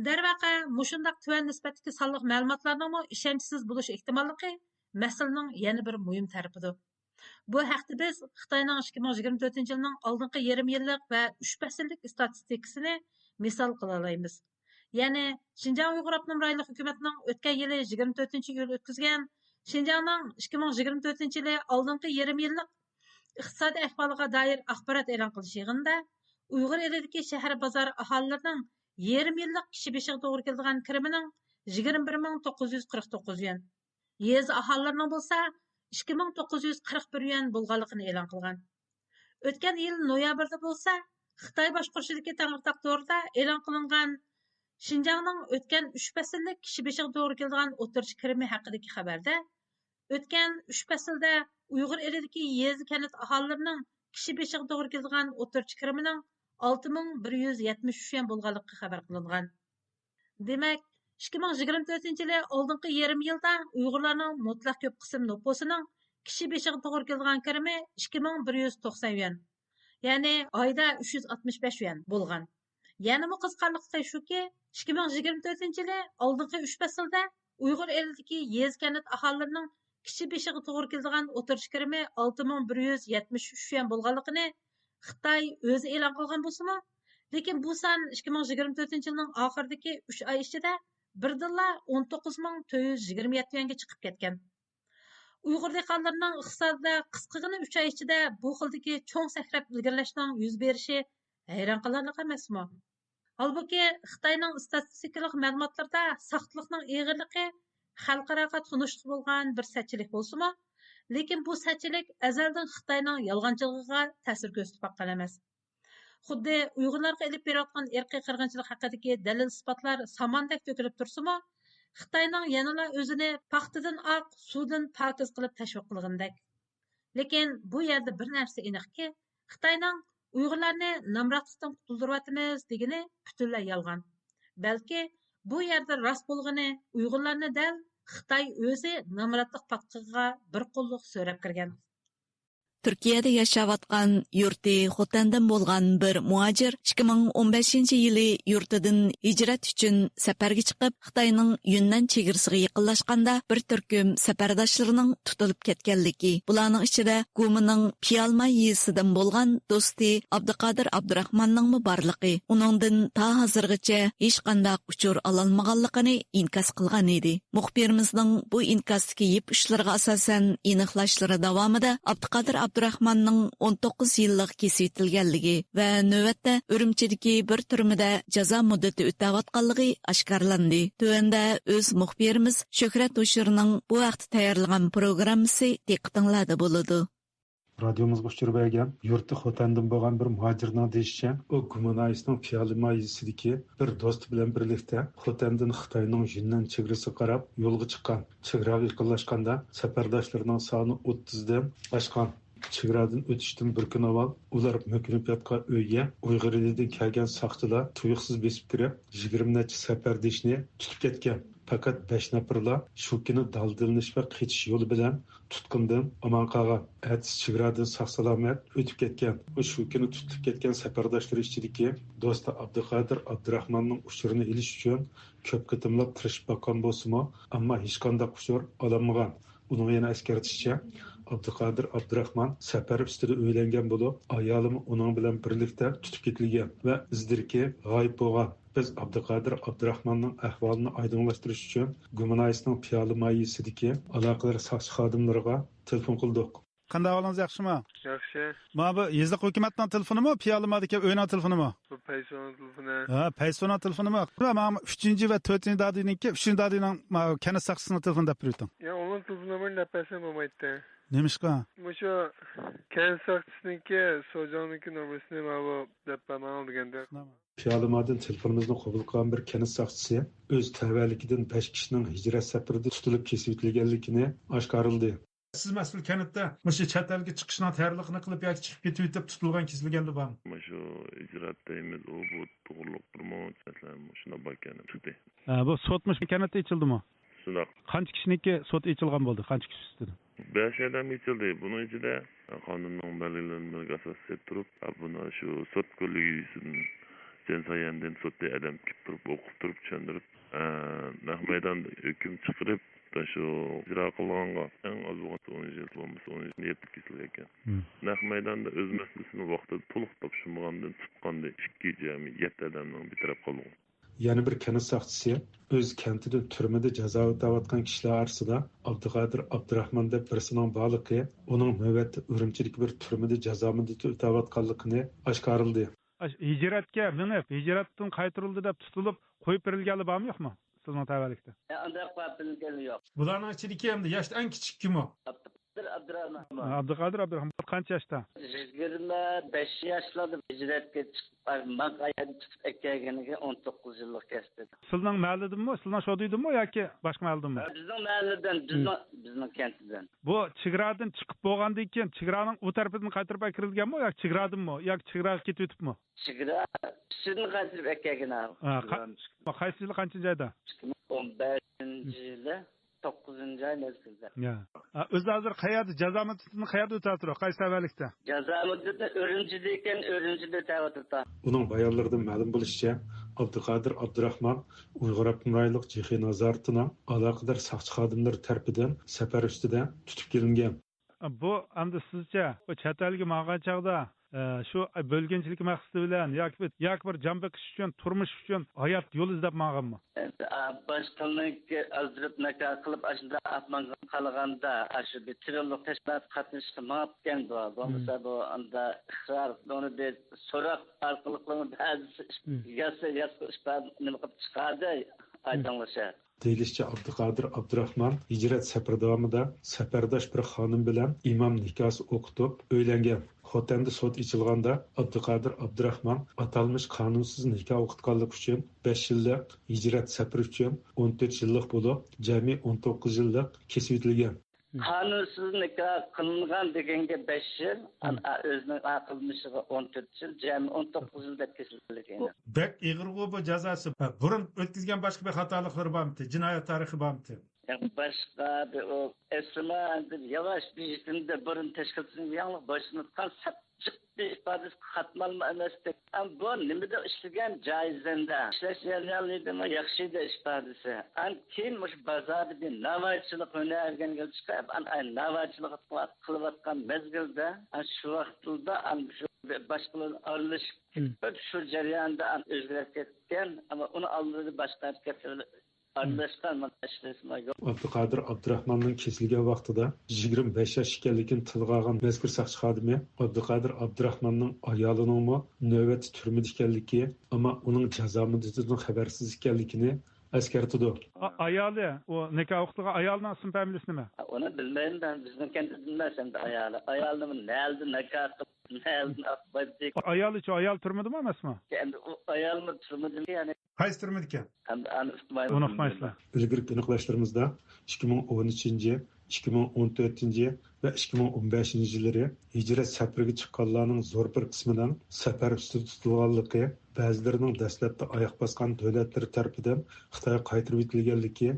دەرۋەقە، مۇشۇنداق تۆۋەن نىسبەتتىكى سانلىق مەلۇماتلارنىڭمۇ ئىشەنچسىز بولۇش ئېھتىماللىقى مەسىلىنىڭ يەنە بىر مۇھىم تەرىپىدۇر. بۇ ھەقتە بىز خىتاينىڭ ئىككى مىڭ يىگىرمە تۆتىنچى يىلىنىڭ ئالدىنقى يېرىم يىللىق ۋە ئۈچ پەسىللىك ئىستاتىستىكىسىنى مىسال قىلالايمىز. يەنى، شىنجاڭ ئۇيغۇر ئاپتونوم رايونلۇق ھۆكۈمىتىنىڭ ئۆتكەن يىلى يىگىرمە تۆتىنچى ئىيۇل ئۆتكۈزگەن شىنجاڭنىڭ ئىككى مىڭ يىگىرمە تۆتىنچى يىلى ئالدىنقى يېرىم يىللىق ئىقتىسادىي ئەھۋالىغا دائىر ئاخبارات ئېلان قىلىش يىغىنىدا، ئۇيغۇر ئېلىدىكى شەھەر بازار ئاھالىلىرىنىڭ يېرىم يىللىق كىشى بېشىغا توغرا كېلىدىغان كىرىمىنىڭ يىگىرمە بىر مىڭ توققۇز يۈز قىرىق توققۇز يۈەن، يېزا ئاھالىلىرىنىڭ بولسا ئىككى مىڭ توققۇز يۈز قىرىق بىر يۈەن بولغانلىقىنى ئېلان قىلغان. ئۆتكەن يىل نويابىردا بولسا خىتاي باشقۇرۇشىدىكى تەڭرىتاغ تورىدا ئېلان قىلىنغان شىنجاڭنىڭ ئۆتكەن ئۈچ پەسىللىك كىشى بېشىغا توغرا كېلىدىغان ئوتتۇرىچە كىرىمى ھەققىدىكى خەۋەردە، ئۆتكەن ئۈچ پەسىلدە ئۇيغۇر ئېلىدىكى يېزا، كەنت ئاھالىلىرىنىڭ كىشى بېشىغا توغرا كېلىدىغان ئوتتۇرىچە كىرىمىنىڭ ئالتە مىڭ بىر يۈز يەتمىش ئۈچ يۈەن بولغانلىقى خەۋەر قىلىنغان. دېمەك، ئىككى مىڭ يىگىرمە تۆتىنچى يىلى ئالدىنقى يېرىم يىلدا ئۇيغۇرلارنىڭ مۇتلەق كۆپ قىسىم نوپۇسىنىڭ كىشى بېشىغا توغرا كېلىدىغان كىرىمى ئىككى مىڭ بىر يۈز توقسان يۈەن، يەنى ئايدا ئۈچ يۈز ئاتمىش بەش يۈەن بولغان. يەنىمۇ قىزىقارلىقى شۇكى، ئىككى مىڭ يىگىرمە تۆتىنچى يىلى ئالدىنقى ئۈچ پەسىلدە ئۇيغۇر ئېلىدىكى يېزا، كەنت ئاھالىلىرىنىڭ كىشى بېشىغا توغرا كېلىدىغان ئوتتۇرىچە كىرىمى ئالتە مىڭ بىر يۈز يەتمىش ئۈچ يۈەن بولغانلىقىنى خىتاي ئۆزى ئېلان قىلغان بولسىمۇ، لېكىن بۇ سان ئىككى مىڭ يىگىرمە تۆتىنچى يىلنىڭ ئاخىرىدىكى ئۈچ ئاي ئىچىدە بىردىنلا ئون توققۇز مىڭ تۆت يۈز يىگىرمە يەتتە يۈەنگە چىقىپ كەتكەن. ئۇيغۇر دېھقانلىرىنىڭ ئىقتىسادىدا قىسقىغىنە ئۈچ ئاي ئىچىدە بۇ خىلدىكى چوڭ سەكرەپ ئىلگىرىلەشنىڭ يۈز بېرىشى ھەيران قالارلىق ئەمەسمۇ؟ ھالبۇكى، خىتاينىڭ ئىستاتىستىكىلىق مەلۇماتلىرىدا ساختىلىقنىڭ ئېغىرلىقى خەلقئاراغا تونۇشلۇق بولغان بىر سەتچىلىك بولسىمۇ، لېكىن بۇ سەتچىلىك ئەزەلدىن خىتاينىڭ يالغانچىلىقىغا تەسىر كۆرسىتىپ باققان ئەمەس. خۇددى ئۇيغۇرلارغا ئېلىپ بېرىۋاتقان ئىرقىي قىرغىنچىلىق ھەققىدىكى دەلىل-ئىسپاتلار ساماندەك تۆكۈلۈپ تۇرسىمۇ، خىتاينىڭ يەنىلا ئۆزىنى پاختىدىن ئاق، سۇدىن پاكىز قىلىپ تەشۋىق قىلغىنىدەك. لېكىن بۇ يەردە بىر نەرسە ئېنىقكى، خىتاينىڭ ئۇيغۇرلارنى نامراتلىقتىن قۇتۇلدۇرۇۋاتىمىز دېگىنى پۈتۈنلەي يالغان. بەلكى بۇ يەردە راست بولغىنى، ئۇيغۇرلارنى دەل خىتاي ئۆزى نامراتلىق پاتقىقىغا بىر قوللۇق سۆرەپ كىرگەن. تۈركىيەدە ياشاۋاتقان، يۇرتى خوتەندىن بولغان بىر مۇھاجىر ئىككى مىڭ ئون بەشىنچى يىلى يۇرتىدىن ھىجرەت ئۈچۈن سەپەرگە چىقىپ، خىتاينىڭ يۈننەن چېگرىسىغا يېقىنلاشقاندا بىر تۈركۈم سەپەرداشلىرىنىڭ تۇتۇلۇپ كەتكەنلىكى، بۇلارنىڭ ئىچىدە گۇمىنىڭ پىيالما يېزىسىدىن بولغان دوستى ئابدۇقادىر ئابدۇراخماننىڭمۇ بارلىقى، ئۇنىڭدىن تا ھازىرغىچە ھېچقانداق ئۇچۇر ئالالمىغانلىقىنى ئىنكاس قىلغان ئىدى. مۇخبىرىمىزنىڭ بۇ ئىنكاستىكى يىپ ئۇچلىرىغا ئاساسەن ئېنىقلاشلىرى داۋامىدا ئابدۇقادىر ئابدۇراخماننىڭ ئون توققۇز يىللىق كېسىۋېتىلگەنلىكى ۋە نۆۋەتتە ئۈرۈمچىدىكى بىر تۈرمىدە جازا مۇددىتى ئۆتەۋاتقانلىقى ئاشكارىلاندى. تۆۋەندە ئۆز مۇخبىرىمىز شۆھرەت ھوشۇرنىڭ بۇ ھەقتە تەييارلىغان پروگراممىسى دىققىتىڭلاردا بولىدۇ. رادىيومىزغا ئۇچۇر بەرگەن يۇرتى خوتەندىن بولغان بىر مۇھاجىرنىڭ دېيىشىچە، ئۇ گۇمېنايىسنىڭ پىيالىما يېزىسىدىكى بىر دوستى بىلەن بىرلىكتە خوتەندىن خىتاينىڭ يۈننەن چېگرىسىغا قاراپ يولغا چىققان. چېگراغا يېقىنلاشقاندا، سەپەرداشلىرىنىڭ سانى ئوتتۇزدىن ئاشقان. چېگرادىن ئۆتۈشتىن بىر كۈن ئاۋۋال ئۇلار مۆكۈنۈپ ياتقان ئۆيگە ئۇيغۇر ئېلىدىن كەلگەن ساقچىلار تۇيۇقسىز بېسىپ كىرىپ، يىگىرمە نەچچە سەپەردىشىنى تۇتۇپ كەتكەن. پەقەت بەش نەپىرىلا شۇ كۈنى دالدىلىنىش ۋە قېچىش يولى بىلەن تۇتقۇندىن ئامان قالغان. ئەتىسى چېگرادىن ساق-سالامەت ئۆتۈپ كەتكەن. ئۇ شۇ كۈنى تۇتۇلۇپ كەتكەن سەپەرداشلىرى ئىچىدىكى دوستى ئابدۇقادىر ئابدۇراخماننىڭ ئۇچۇرىنى ئېلىش ئۈچۈن كۆپ قېتىملاپ تىرىشىپ باققان بولسىمۇ، ئەمما ھېچقانداق ئۇچۇر ئالالمىغان. ئۇنىڭ يەنە ئەسكەرتىشىچە، ئابدۇقادىر ئابدۇراخمان سەپەر ئۈستىدە ئۆيلەنگەن بولۇپ، ئايالىمۇ ئۇنىڭ بىلەن بىرلىكتە تۇتۇپ كېتىلگەن ۋە ئىز-دېرىكى غايىب بولغان. بىز ئابدۇقادىر ئابدۇراخماننىڭ ئەھۋالىنى ئايدىڭلاشتۇرۇش ئۈچۈن گۇمېنايىسنىڭ پىيالىما يېزىسىدىكى ئالاقىدار ساقچى خادىملىرىغا تېلېفون قىلدۇق. قانداق ئەھۋالىڭىز، ياخشىمۇ؟ ياخشى. مانا بۇ يېزىلىق ھۆكۈمەتنىڭ تېلېفونىمۇ، پىيالىمادىكى ئۆينىڭ تېلېفونىمۇ؟ بۇ پەيسۇنىڭ تېلېفونى. ھە، پەيسۇنىڭ تېلېفونىمۇ. مانا ئۈچىنچى ۋە تۆتىنچى دادىنىڭكى، ئۈچىنچى دادىنىڭ، مانا كەنت ساقچىسىنىڭ تېلېفونىنى دەپ بېرىۋېتىڭ. يا، ئۇنىڭ تېلېفون نومۇرىنى دەپ بەرسەم بولمايتتى. نېمىشقا؟ مۇشۇ كەنت ساقچىسىنىڭكى، شوجاڭنىڭكى نومۇرىسىنى مانا بۇ دەپ بەرمەڭ دېگەندە. پىيالىمادىن تېلېفونىمىزنى قوبۇل قىلغان بىر كەنت ساقچىسى ئۆز تەۋەلىكىدىن بەش كىشىنىڭ ھىجرەت سەپىرىدە تۇتۇلۇپ كېسىۋېتىلگەنلىكىنى ئاشكارىلىدى. سىز مەسئۇل كەنتتە مۇشۇ چەت ئەلگە چىقىشنىڭ تەييارلىقىنى قىلىپ ياكى چىقىپ كېتىۋېتىپ تۇتۇلغان، كېسىلگەنلەر بارمۇ؟ مۇشۇ ھىجرەت دەيمىز، ئۇ بۇ توغرۇلۇق بىر مۇنچە مەسىلە مۇشۇنداق بار ئىكەن، چىقتى. ھە، بۇ سوت مۇشۇ كەنتتە ئېچىلدىمۇ؟ شۇنداق. قانچە كىشىنىڭكى سوت ئېچىلغان بولدى؟ قانچە كىشى ئۈستىدە؟ بەش ئادەم ئېچىلدى. بۇنىڭ ئىچىدە قانۇننىڭ بەلگىلىمىلىرىگە ئاساسەن تۇرۇپ، بۇنى شۇ سوت كوللېگىيىسىدىن جىنسايەندىن سوتتا ئادەم كېلىپ تۇرۇپ، ئوقۇپ تۇرۇپ، چۈشەندۈرۈپ، ئە، نەق مەيداندا ھۆكۈم چىقىرىپ، شۇ ئىجرا قىلغانغا ئەڭ ئاز بولغاندا ئون يىل بولمىسا ئون يىل يېتىپ كېسىلگەن. مم. نەق مەيداندا ئۆز مەسىلىسىنى ۋاقتىدا تولۇق تاپشۇرمىغاندىن تۇتقاندا ئىككى جەمئىي يەتتە ئادەمنىڭ بىتەرەپ قالغان. يەنە بىر كەنت ساقچىسى ئۆز كەنتىدە تۈرمىدە جازا ئۆتەۋاتقان كىشىلەر ئارىسىدا ئابدۇقادىر ئابدۇراخمان دەپ بىرسىنىڭ بارلىقى، ئۇنىڭ نۆۋەتتە ئۈرۈمچىدىكى بىر تۈرمىدە جازا مۇددىتى ئۆتەۋاتقانلىقىنى ئاشكارىلىدى. ئاش-، ھىجرەتكە مېڭىپ، ھىجرەتتىن قايتۇرۇلدى دەپ تۇتۇلۇپ، قويۇپ بېرىلگەنلەر بارمۇ يوقمۇ سىزنىڭ تەۋەلىكتە؟ ئانداق قويۇپ بېرىلگەنلەر يوق. بۇلارنىڭ ئىچىدىكى ئەمدى ياشتا ئەڭ كىچىك كىمۇ؟ ئابدۇقادىر ئابدۇراخمان. ئابدۇقادىر ئابدۇراخمان. قانچە ياشتا؟ يىگىرمە بەش ياشلاردا ھىجرەتكە چىقىپ، ماڭا قايەردە تۇتۇپ ئەكەلگىنىگە ئون توققۇز يىللىق كەچتى. سىلىنىڭ مەھەللىدىنمۇ؟ سىلىنىڭ شودىيىدىنمۇ ياكى باشقا مەھەللىدىنمۇ؟ بىزنىڭ مەھەللىدىن، بىزنىڭ، بىزنىڭ كەنتىدىن. بۇ چېگرادىن چىقىپ بولغاندىن كېيىن، چېگرانىڭ ئۇ تەرىپىدىن قايتۇرۇپ ئەكىرىلگەنمۇ ياكى چېگرادىنمۇ؟ ياكى چېگراغا كېتىۋېتىپمۇ؟ چېگرا ئۈستىدىن قايتۇرۇپ ئەكەلگەن ھە، ھە، قا-، قايسى يىلى، قانچىنچى ئايدا؟ ئىككى مىڭ ئون بەشىنچى يىلى. توققۇزىنچى ئاي مەزگىلدە. يا. ئا، ئۆزى ھازىر قەيەردە، جازا مۇددىتىنى قەيەردە ئۆتەۋاتىدۇ؟ قايسى تەۋەلىكتە؟ جازا مۇددىتى ئۈرۈمچىدە ئىكەن، ئۈرۈمچىدە ئۆتەۋاتىدۇ. ئۇنىڭ بايانلىرىدىن مەلۇم بولۇشىچە، ئابدۇقادىر ئابدۇراخمان ئۇيغۇر ئاپتونوم رايونلۇق جىخې نازارىتىنىڭ ئالاقىدار ساقچى خادىملىرى تەرىپىدىن سەپەر ئۈستىدە تۇتۇپ كېلىنگەن. بۇ ئەمدى سىزچە، بۇ چەت ئەلگە مارغان چاغدا، ئە، شۇ بۆلگۈنچىلىك مەقسىتى بىلەن ياكى بىر، ياكى بىر جان بېقىش ئۈچۈن، تۇرمۇش ئۈچۈن ھايات يول ئىزدەپ مارغانمۇ؟ ئەمدى، ئا، باشقىلارنىڭكى ئالدىرىپ نىكاھ قىلىپ، ئاشۇنداق ئاپمانغا قالغاندا، ئاشۇ بىر تېررورلۇق تەشكىلاتقا قاتنىشىشقا مېڭىپتىكەن بۇ. بولمىسا بۇ ئاندا ئىقرار، ئۇنى بىر سوراق ئارقىلىقلا بەزىسى يازسا، يازسا ئىپادە نېمە قىلىپ چىقاردى، ئايدىڭلىشار. دېيىلىشىچە، ئابدۇقادىر ئابدۇراخمان ھىجرەت سەپىرى داۋامىدا سەپەرداش بىر خانىم بىلەن ئىمام نىكاھسى ئوقۇتۇپ ئۆيلەنگەن. خوتەندە سوت ئېچىلغاندا، ئابدۇقادىر ئابدۇراخمان ئاتالمىش قانۇنسىز نىكاھ ئوقۇتقانلىقى ئۈچۈن بەش يىللىق، ھىجرەت سەپىرى ئۈچۈن ئون تۆت يىللىق بولۇپ، جەمئىي ئون توققۇز يىللىق كېسىۋېتىلگەن. قانۇنسىز نىكاھ قىلىنغان دېگەنگە بەش يىل، ئان-، ئا، ئۆزىنىڭ ئا قىلمىشىغا ئون تۆت يىل، جەمئىي ئون توققۇز يىل دەپ كېسىلگەن. بەك ئېغىرغۇ بۇ جازاسى. بۇرۇن ئۆتكۈزگەن باشقا بىر خاتالىقلىرى بارمىتى؟ جىنايەت تارىخى بارمىتى؟ يەنى باشقا بىر ئۇ ئەسلىما ئەمدى ياۋاش بىر يېقىندا بۇرۇن تەشكىلاتنى يېڭىلىق باشلىنىۋاتقان سەت جىق بىر ئىپادىسى قاتمالمۇ ئەمەستەك. ئەم، بۇ نېمىدە ئىشلىگەن جايىزەندە ئىشلەش جەريانىدىمۇ ياخشى ئىدى ئىپادىسى. ئەم، كېيىن مۇشۇ بازاردا بىر ناۋايچىلىق ھۈنەرگە ئۆگەنگىلى چىقىپ، ئەم، ئەي، ناۋايچىلىق قىلىۋاتقان مەزگىلدە، ئەم، شۇ ۋاقىتلاردا، ئەم، شۇ باشقىلار ئارىلىشىپ كېتىپ، شۇ جەرياندا، ئەم، ئۆزگىرىپ كەتكەن، ئەمما ئۇنى ئالدىدا باشقا ھەرىكەت ئارىلاشقان مۇنداق ئىشلىرىمۇ يوق. ئابدۇقادىر ئابدۇراخماننىڭ كېسىلگەن ۋاقتىدا يىگىرمە بەش ياش ئىكەنلىكىنى تىلغا ئالغان مەزكۇر ساقچى خادىمى ئابدۇقادىر ئابدۇراخماننىڭ ئايالىنىڭمۇ نۆۋەتتە تۈرمىدە ئىكەنلىكى، ئەمما ئۇنىڭ جازا مۇددىتىدىن خەۋەرسىز ئىكەنلىكىنى ئەسكەرتىدۇ. ئا-، ئايالى، ئۇ نىكاھ ئوقۇتۇلغان ئايالنىڭ ئىسمى، فامىلىسى نېمە؟ ئۇنى بىلمەيمەن مەن، بىزنىڭ كەنتتە بىلمەس ئەمدى ئايالى. ئايالىنى نەدىن نىكاھ قىلىپ، نەدىن ئاقلايدىكى. ئايالىچۇ، ئايال تۈرمىدىمۇ ئەمەسمۇ؟ ئەمدى ئۇ ئايالمۇ تۈرمىدىمۇ يەنى؟ قايسى تۈرمىدىكەن؟ ئەمدى ئۇنى ئۇقمايمەن. ئۇنى ئۇقمايسىلەر. ئىلگىرىكى ئېنىقلاشلىرىمىزدا ئىككى مىڭ ئون ئۈچىنچى، ئىككى مىڭ ئون تۆتىنچى ۋە ئىككى مىڭ ئون بەشىنچى يىللىرى ھىجرەت سەپىرىگە چىققانلارنىڭ زور بىر قىسمىنىڭ سەپەر ئۈستىدە تۇتۇلغانلىقى، بەزىلىرىنىڭ دەسلەپتە ئاياق باسقان دۆلەتلىرى تەرىپىدىن خىتايغا قايتۇرۇۋېتىلگەنلىكى،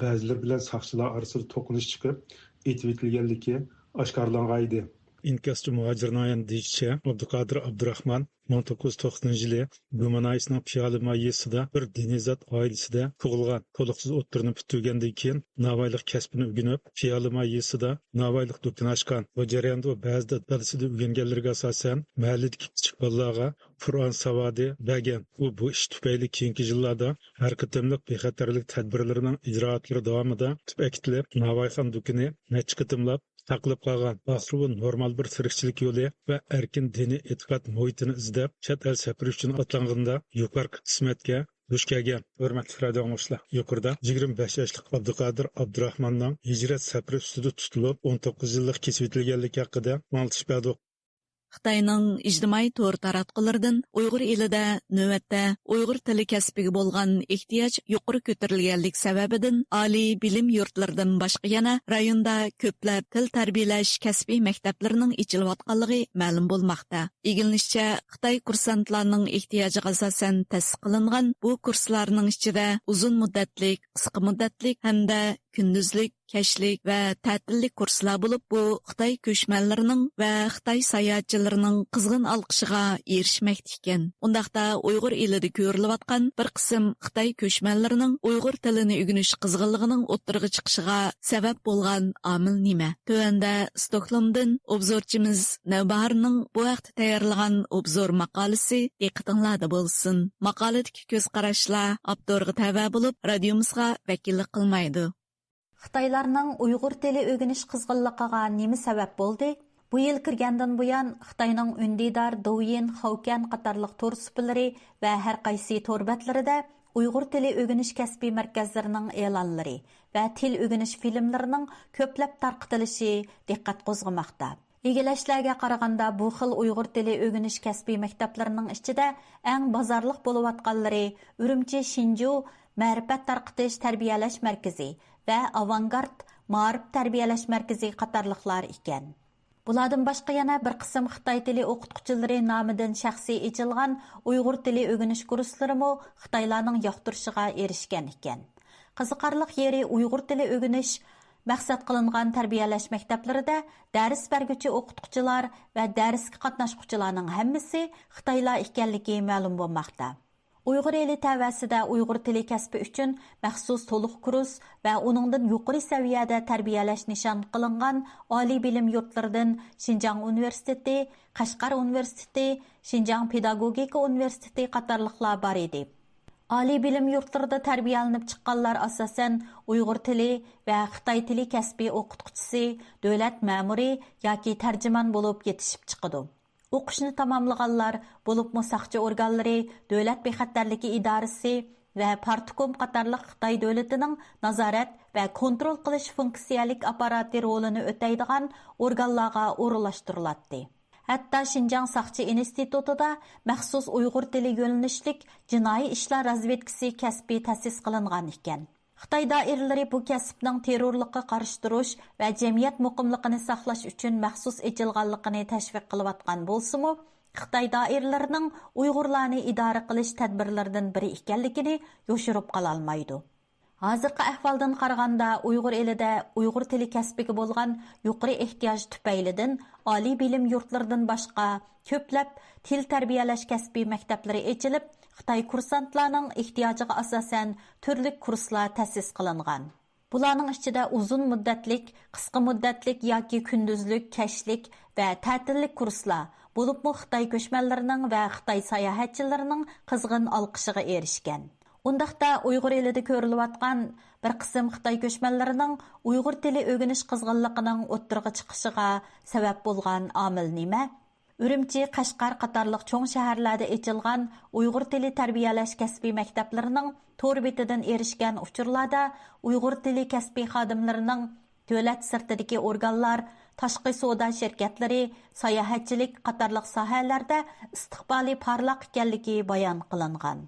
بەزىلىرى بىلەن ساقچىلار ئارىسىدا توقۇنۇش چىقىپ، ئېتىۋېتىلگەنلىكى ئاشكارىلانغانىدى. ئىنكاسچى مۇھاجىرنىڭ يەنە دېيىشىچە، ئابدۇقادىر ئابدۇراخمان مىڭ توققۇز يۈز توقسىنىنچى يىلى گۇما ناھىيەسىنىڭ پىيالىماي يېزىسىدا بىر دىنىي زات ئائىلىسىدە تۇغۇلغان. تولۇقسىز ئوتتۇرىنى پۈتتۈرگەندىن كېيىن، ناۋايلىق كەسپىنى ئۆگىنىپ، پىيالىماي يېزىسىدا ناۋايلىق دۇكىنى ئاچقان. بۇ جەرياندا ئۇ بەزىدە دادىسىدىن ئۆگەنگەنلىرىگە ئاساسەن، مەھەللىدىكى كىچىك بالىلارغا قۇرئان ساۋادى بەرگەن. ئۇ بۇ ئىش تۈپەيلى كېيىنكى يىللاردا ھەر قېتىملىق بىخەتەرلىك تەدبىرلىرىنىڭ ئىجرائاتلىرى داۋامىدا تۇتۇپ ئەكېتىلىپ، ناۋايخان دۇكىنى نەچچە قېتىملاپ ساقلىپ قالغان. ئاخىرى ئۇ نورمال بىر تىرىكچىلىك يولى ۋە ئەركىن دىنىي ئېتىقاد مۇھىتىنى ئىزدەپ، چەت ئەل سەپىرى ئۈچۈن ئاتلانغىنىدا يۇقىرىقى قىسمەتكە دۇچ كەلگەن. ھۆرمەتلىك رادىئو ئاڭلىغۇچىلار، يۇقىرىدا يىگىرمە بەش ياشلىق ئابدۇقادىر ئابدۇراخماننىڭ ھىجرەت سەپىرى ئۈستىدە تۇتۇلۇپ، ئون توققۇز يىللىق كېسىۋېتىلگەنلىكى ھەققىدە ئاڭلىتىش بەردۇق. خىتاينىڭ ئىجتىمائىي تور تاراتقۇلىرىدىن ئۇيغۇر ئېلىدە نۆۋەتتە ئۇيغۇر تىلى كەسپىگە بولغان ئېھتىياج يۇقىرى كۆتۈرۈلگەنلىك سەۋەبىدىن، ئالىي بىلىم يۇرتلىرىدىن باشقا يەنە رايوندا كۆپلەپ تىل تەربىيەلەش كەسپىي مەكتەپلىرىنىڭ ئېچىلىۋاتقانلىقى مەلۇم بولماقتا. ئىگىلىنىشىچە، خىتاي كۇرسانتلارنىڭ ئېھتىياجىغا ئاساسەن تەسىس قىلىنغان بۇ كۇرسلارنىڭ ئىچىدە ئۇزۇن مۇددەتلىك، قىسقا مۇددەتلىك ھەمدە كۈندۈزلۈك، كەچلىك ۋە تەتىللىك كۇرسلار بولۇپ، بۇ خىتاي كۆچمەنلىرىنىڭ ۋە خىتاي ساياھەتچىلىرىنىڭ قىزغىن ئالقىشىغا ئېرىشمەكتە ئىكەن. ئۇنداقتا ئۇيغۇر ئېلىدە كۆرۈلۈۋاتقان بىر قىسىم خىتاي كۆچمەنلىرىنىڭ ئۇيغۇر تىلىنى ئۆگىنىش قىزغىنلىقىنىڭ ئوتتۇرىغا چىقىشىغا سەۋەب بولغان ئامىل نېمە؟ تۆۋەندە ستوكھولمدىن ئوبزورچىمىز نەۋباھارنىڭ بۇ ھەقتە تەييارلىغان ئوبزور ماقالىسى دىققىتىڭلاردا بولسۇن. ماقالىدىكى كۆز قاراشلار ئاپتورغا تەۋە بولۇپ، رادىيومىزغا ۋەكىللىك قىلمايدۇ. خىتايلارنىڭ ئۇيغۇر تىلى ئۆگىنىش قىزغىنلىقىغا نېمە سەۋەب بولدى؟ بۇ يىل كىرگەندىن بۇيان، خىتاينىڭ ئۈندىدار، دوۋيىن، خاۋكيەن قاتارلىق تور سۇپىلىرى ۋە ھەر قايسى تور بەتلىرىدە ئۇيغۇر تىلى ئۆگىنىش كەسپىي مەركەزلىرىنىڭ ئېلانلىرى ۋە تىل ئۆگىنىش فىلىملىرىنىڭ كۆپلەپ تارقىتىلىشى دىققەت قوزغىماقتا. ئىگىلەشلەرگە قارىغاندا، بۇ خىل ئۇيغۇر تىلى ئۆگىنىش كەسپىي مەكتەپلىرىنىڭ ئىچىدە ئەڭ بازارلىق بولۇۋاتقانلىرى ئۈرۈمچى شىنجۇ مەرىپەت تارقىتىش تەربىيەلەش مەركىزى ۋە ئاۋانگارت مائارىپ تەربىيەلەش مەركىزى قاتارلىقلار ئىكەن. بۇلاردىن باشقا يەنە بىر قىسىم خىتاي تىلى ئوقۇتقۇچىلىرى نامىدىن شەخسىي ئېچىلغان ئۇيغۇر تىلى ئۆگىنىش كۇرسلىرىمۇ خىتايلارنىڭ ياقتۇرۇشىغا ئېرىشكەن ئىكەن. قىزىقارلىق يېرى، ئۇيغۇر تىلى ئۆگىنىش مەقسەت قىلىنغان تەربىيەلەش مەكتەپلىرىدە دەرس بەرگۈچى ئوقۇتقۇچىلار ۋە دەرسكە قاتناشقۇچىلارنىڭ ھەممىسى خىتايلار ئىكەنلىكى مەلۇم بولماقتا. ئۇيغۇر ئېلى تەۋەسىدە ئۇيغۇر تىلى كەسپى ئۈچۈن مەخسۇس تولۇق كۇرس ۋە ئۇنىڭدىن يۇقىرى سەۋىيەدە تەربىيەلەش نىشان قىلىنغان ئالىي بىلىم يۇرتلىرىدىن شىنجاڭ ئۇنىۋېرسىتېتى، قەشقەر ئۇنىۋېرسىتېتى، شىنجاڭ پېداگوگىكا ئۇنىۋېرسىتېتى قاتارلىقلار بار ئىدى. ئالىي بىلىم يۇرتلىرىدا تەربىيەلىنىپ چىققانلار ئاساسەن ئۇيغۇر تىلى ۋە خىتاي تىلى كەسپى ئوقۇتقۇچىسى، دۆلەت مەمۇرى ياكى تەرجىمان بولۇپ يېتىشىپ چىقىدۇ. ئوقۇشنى تاماملىغانلار، بولۇپمۇ ساقچى ئورگانلىرى، دۆلەت بىخەتەرلىكى ئىدارىسى ۋە پارتكوم قاتارلىق خىتاي دۆلىتىنىڭ نازارەت ۋە كونترول قىلىش فۇنكسىيەلىك ئاپپاراتى رولىنى ئۆتەيدىغان ئورگانلارغا ئورۇنلاشتۇرۇلاتتى. ھەتتا شىنجاڭ ساقچى ئىنستىتۇتىدا مەخسۇس ئۇيغۇر تىلى يۆنىلىشلىك جىنايى ئىشلار رازۋېدكىسى كەسپى تەسىس قىلىنغان ئىكەن. خىتاي دائىرىلىرى بۇ كەسىپنىڭ تېررورلۇققا قارشى تۇرۇش ۋە جەمئىيەت مۇقىملىقىنى ساقلاش ئۈچۈن مەخسۇس ئېچىلغانلىقىنى تەشۋىق قىلىۋاتقان بولسىمۇ، خىتاي دائىرىلىرىنىڭ ئۇيغۇرلارنى ئىدارە قىلىش تەدبىرلىرىدىن بىرى ئىكەنلىكىنى يوشۇرۇپ قالالمايدۇ. ھازىرقى ئەھۋالدىن قارىغاندا، ئۇيغۇر ئېلىدە ئۇيغۇر تىلى كەسپىگە بولغان يۇقىرى ئېھتىياج تۈپەيلىدىن ئالىي بىلىم يۇرتلىرىدىن باشقا كۆپلەپ تىل تەربىيەلەش كەسپىي مەكتەپلىرى ئېچىلىپ، خىتاي كۇرسانتلارنىڭ ئېھتىياجىغا ئاساسەن تۈرلۈك كۇرسلار تەسىس قىلىنغان. بۇلارنىڭ ئىچىدە ئۇزۇن مۇددەتلىك، قىسقا مۇددەتلىك ياكى كۈندۈزلۈك، كەچلىك ۋە تەتىللىك كۇرسلار، بولۇپمۇ خىتاي كۆچمەنلىرىنىڭ ۋە خىتاي ساياھەتچىلىرىنىڭ قىزغىن ئالقىشىغا ئېرىشكەن. ئۇنداقتا ئۇيغۇر ئېلىدە كۆرۈلۈۋاتقان بىر قىسىم خىتاي كۆچمەنلىرىنىڭ ئۇيغۇر تىلى ئۆگىنىش قىزغىنلىقىنىڭ ئوتتۇرىغا چىقىشىغا سەۋەب بولغان ئامىل نېمە؟ ئۈرۈمچى، قەشقەر قاتارلىق چوڭ شەھەرلەردە ئېچىلغان ئۇيغۇر تىلى تەربىيەلەش كەسپىي مەكتەپلىرىنىڭ تور بېتىدىن ئېرىشكەن ئۇچۇرلاردا ئۇيغۇر تىلى كەسپىي خادىملىرىنىڭ دۆلەت سىرتىدىكى ئورگانلار، تاشقى سودا شىركەتلىرى، ساياھەتچىلىك قاتارلىق ساھەلەردە ئىستىقبالى پارلاق ئىكەنلىكى بايان قىلىنغان.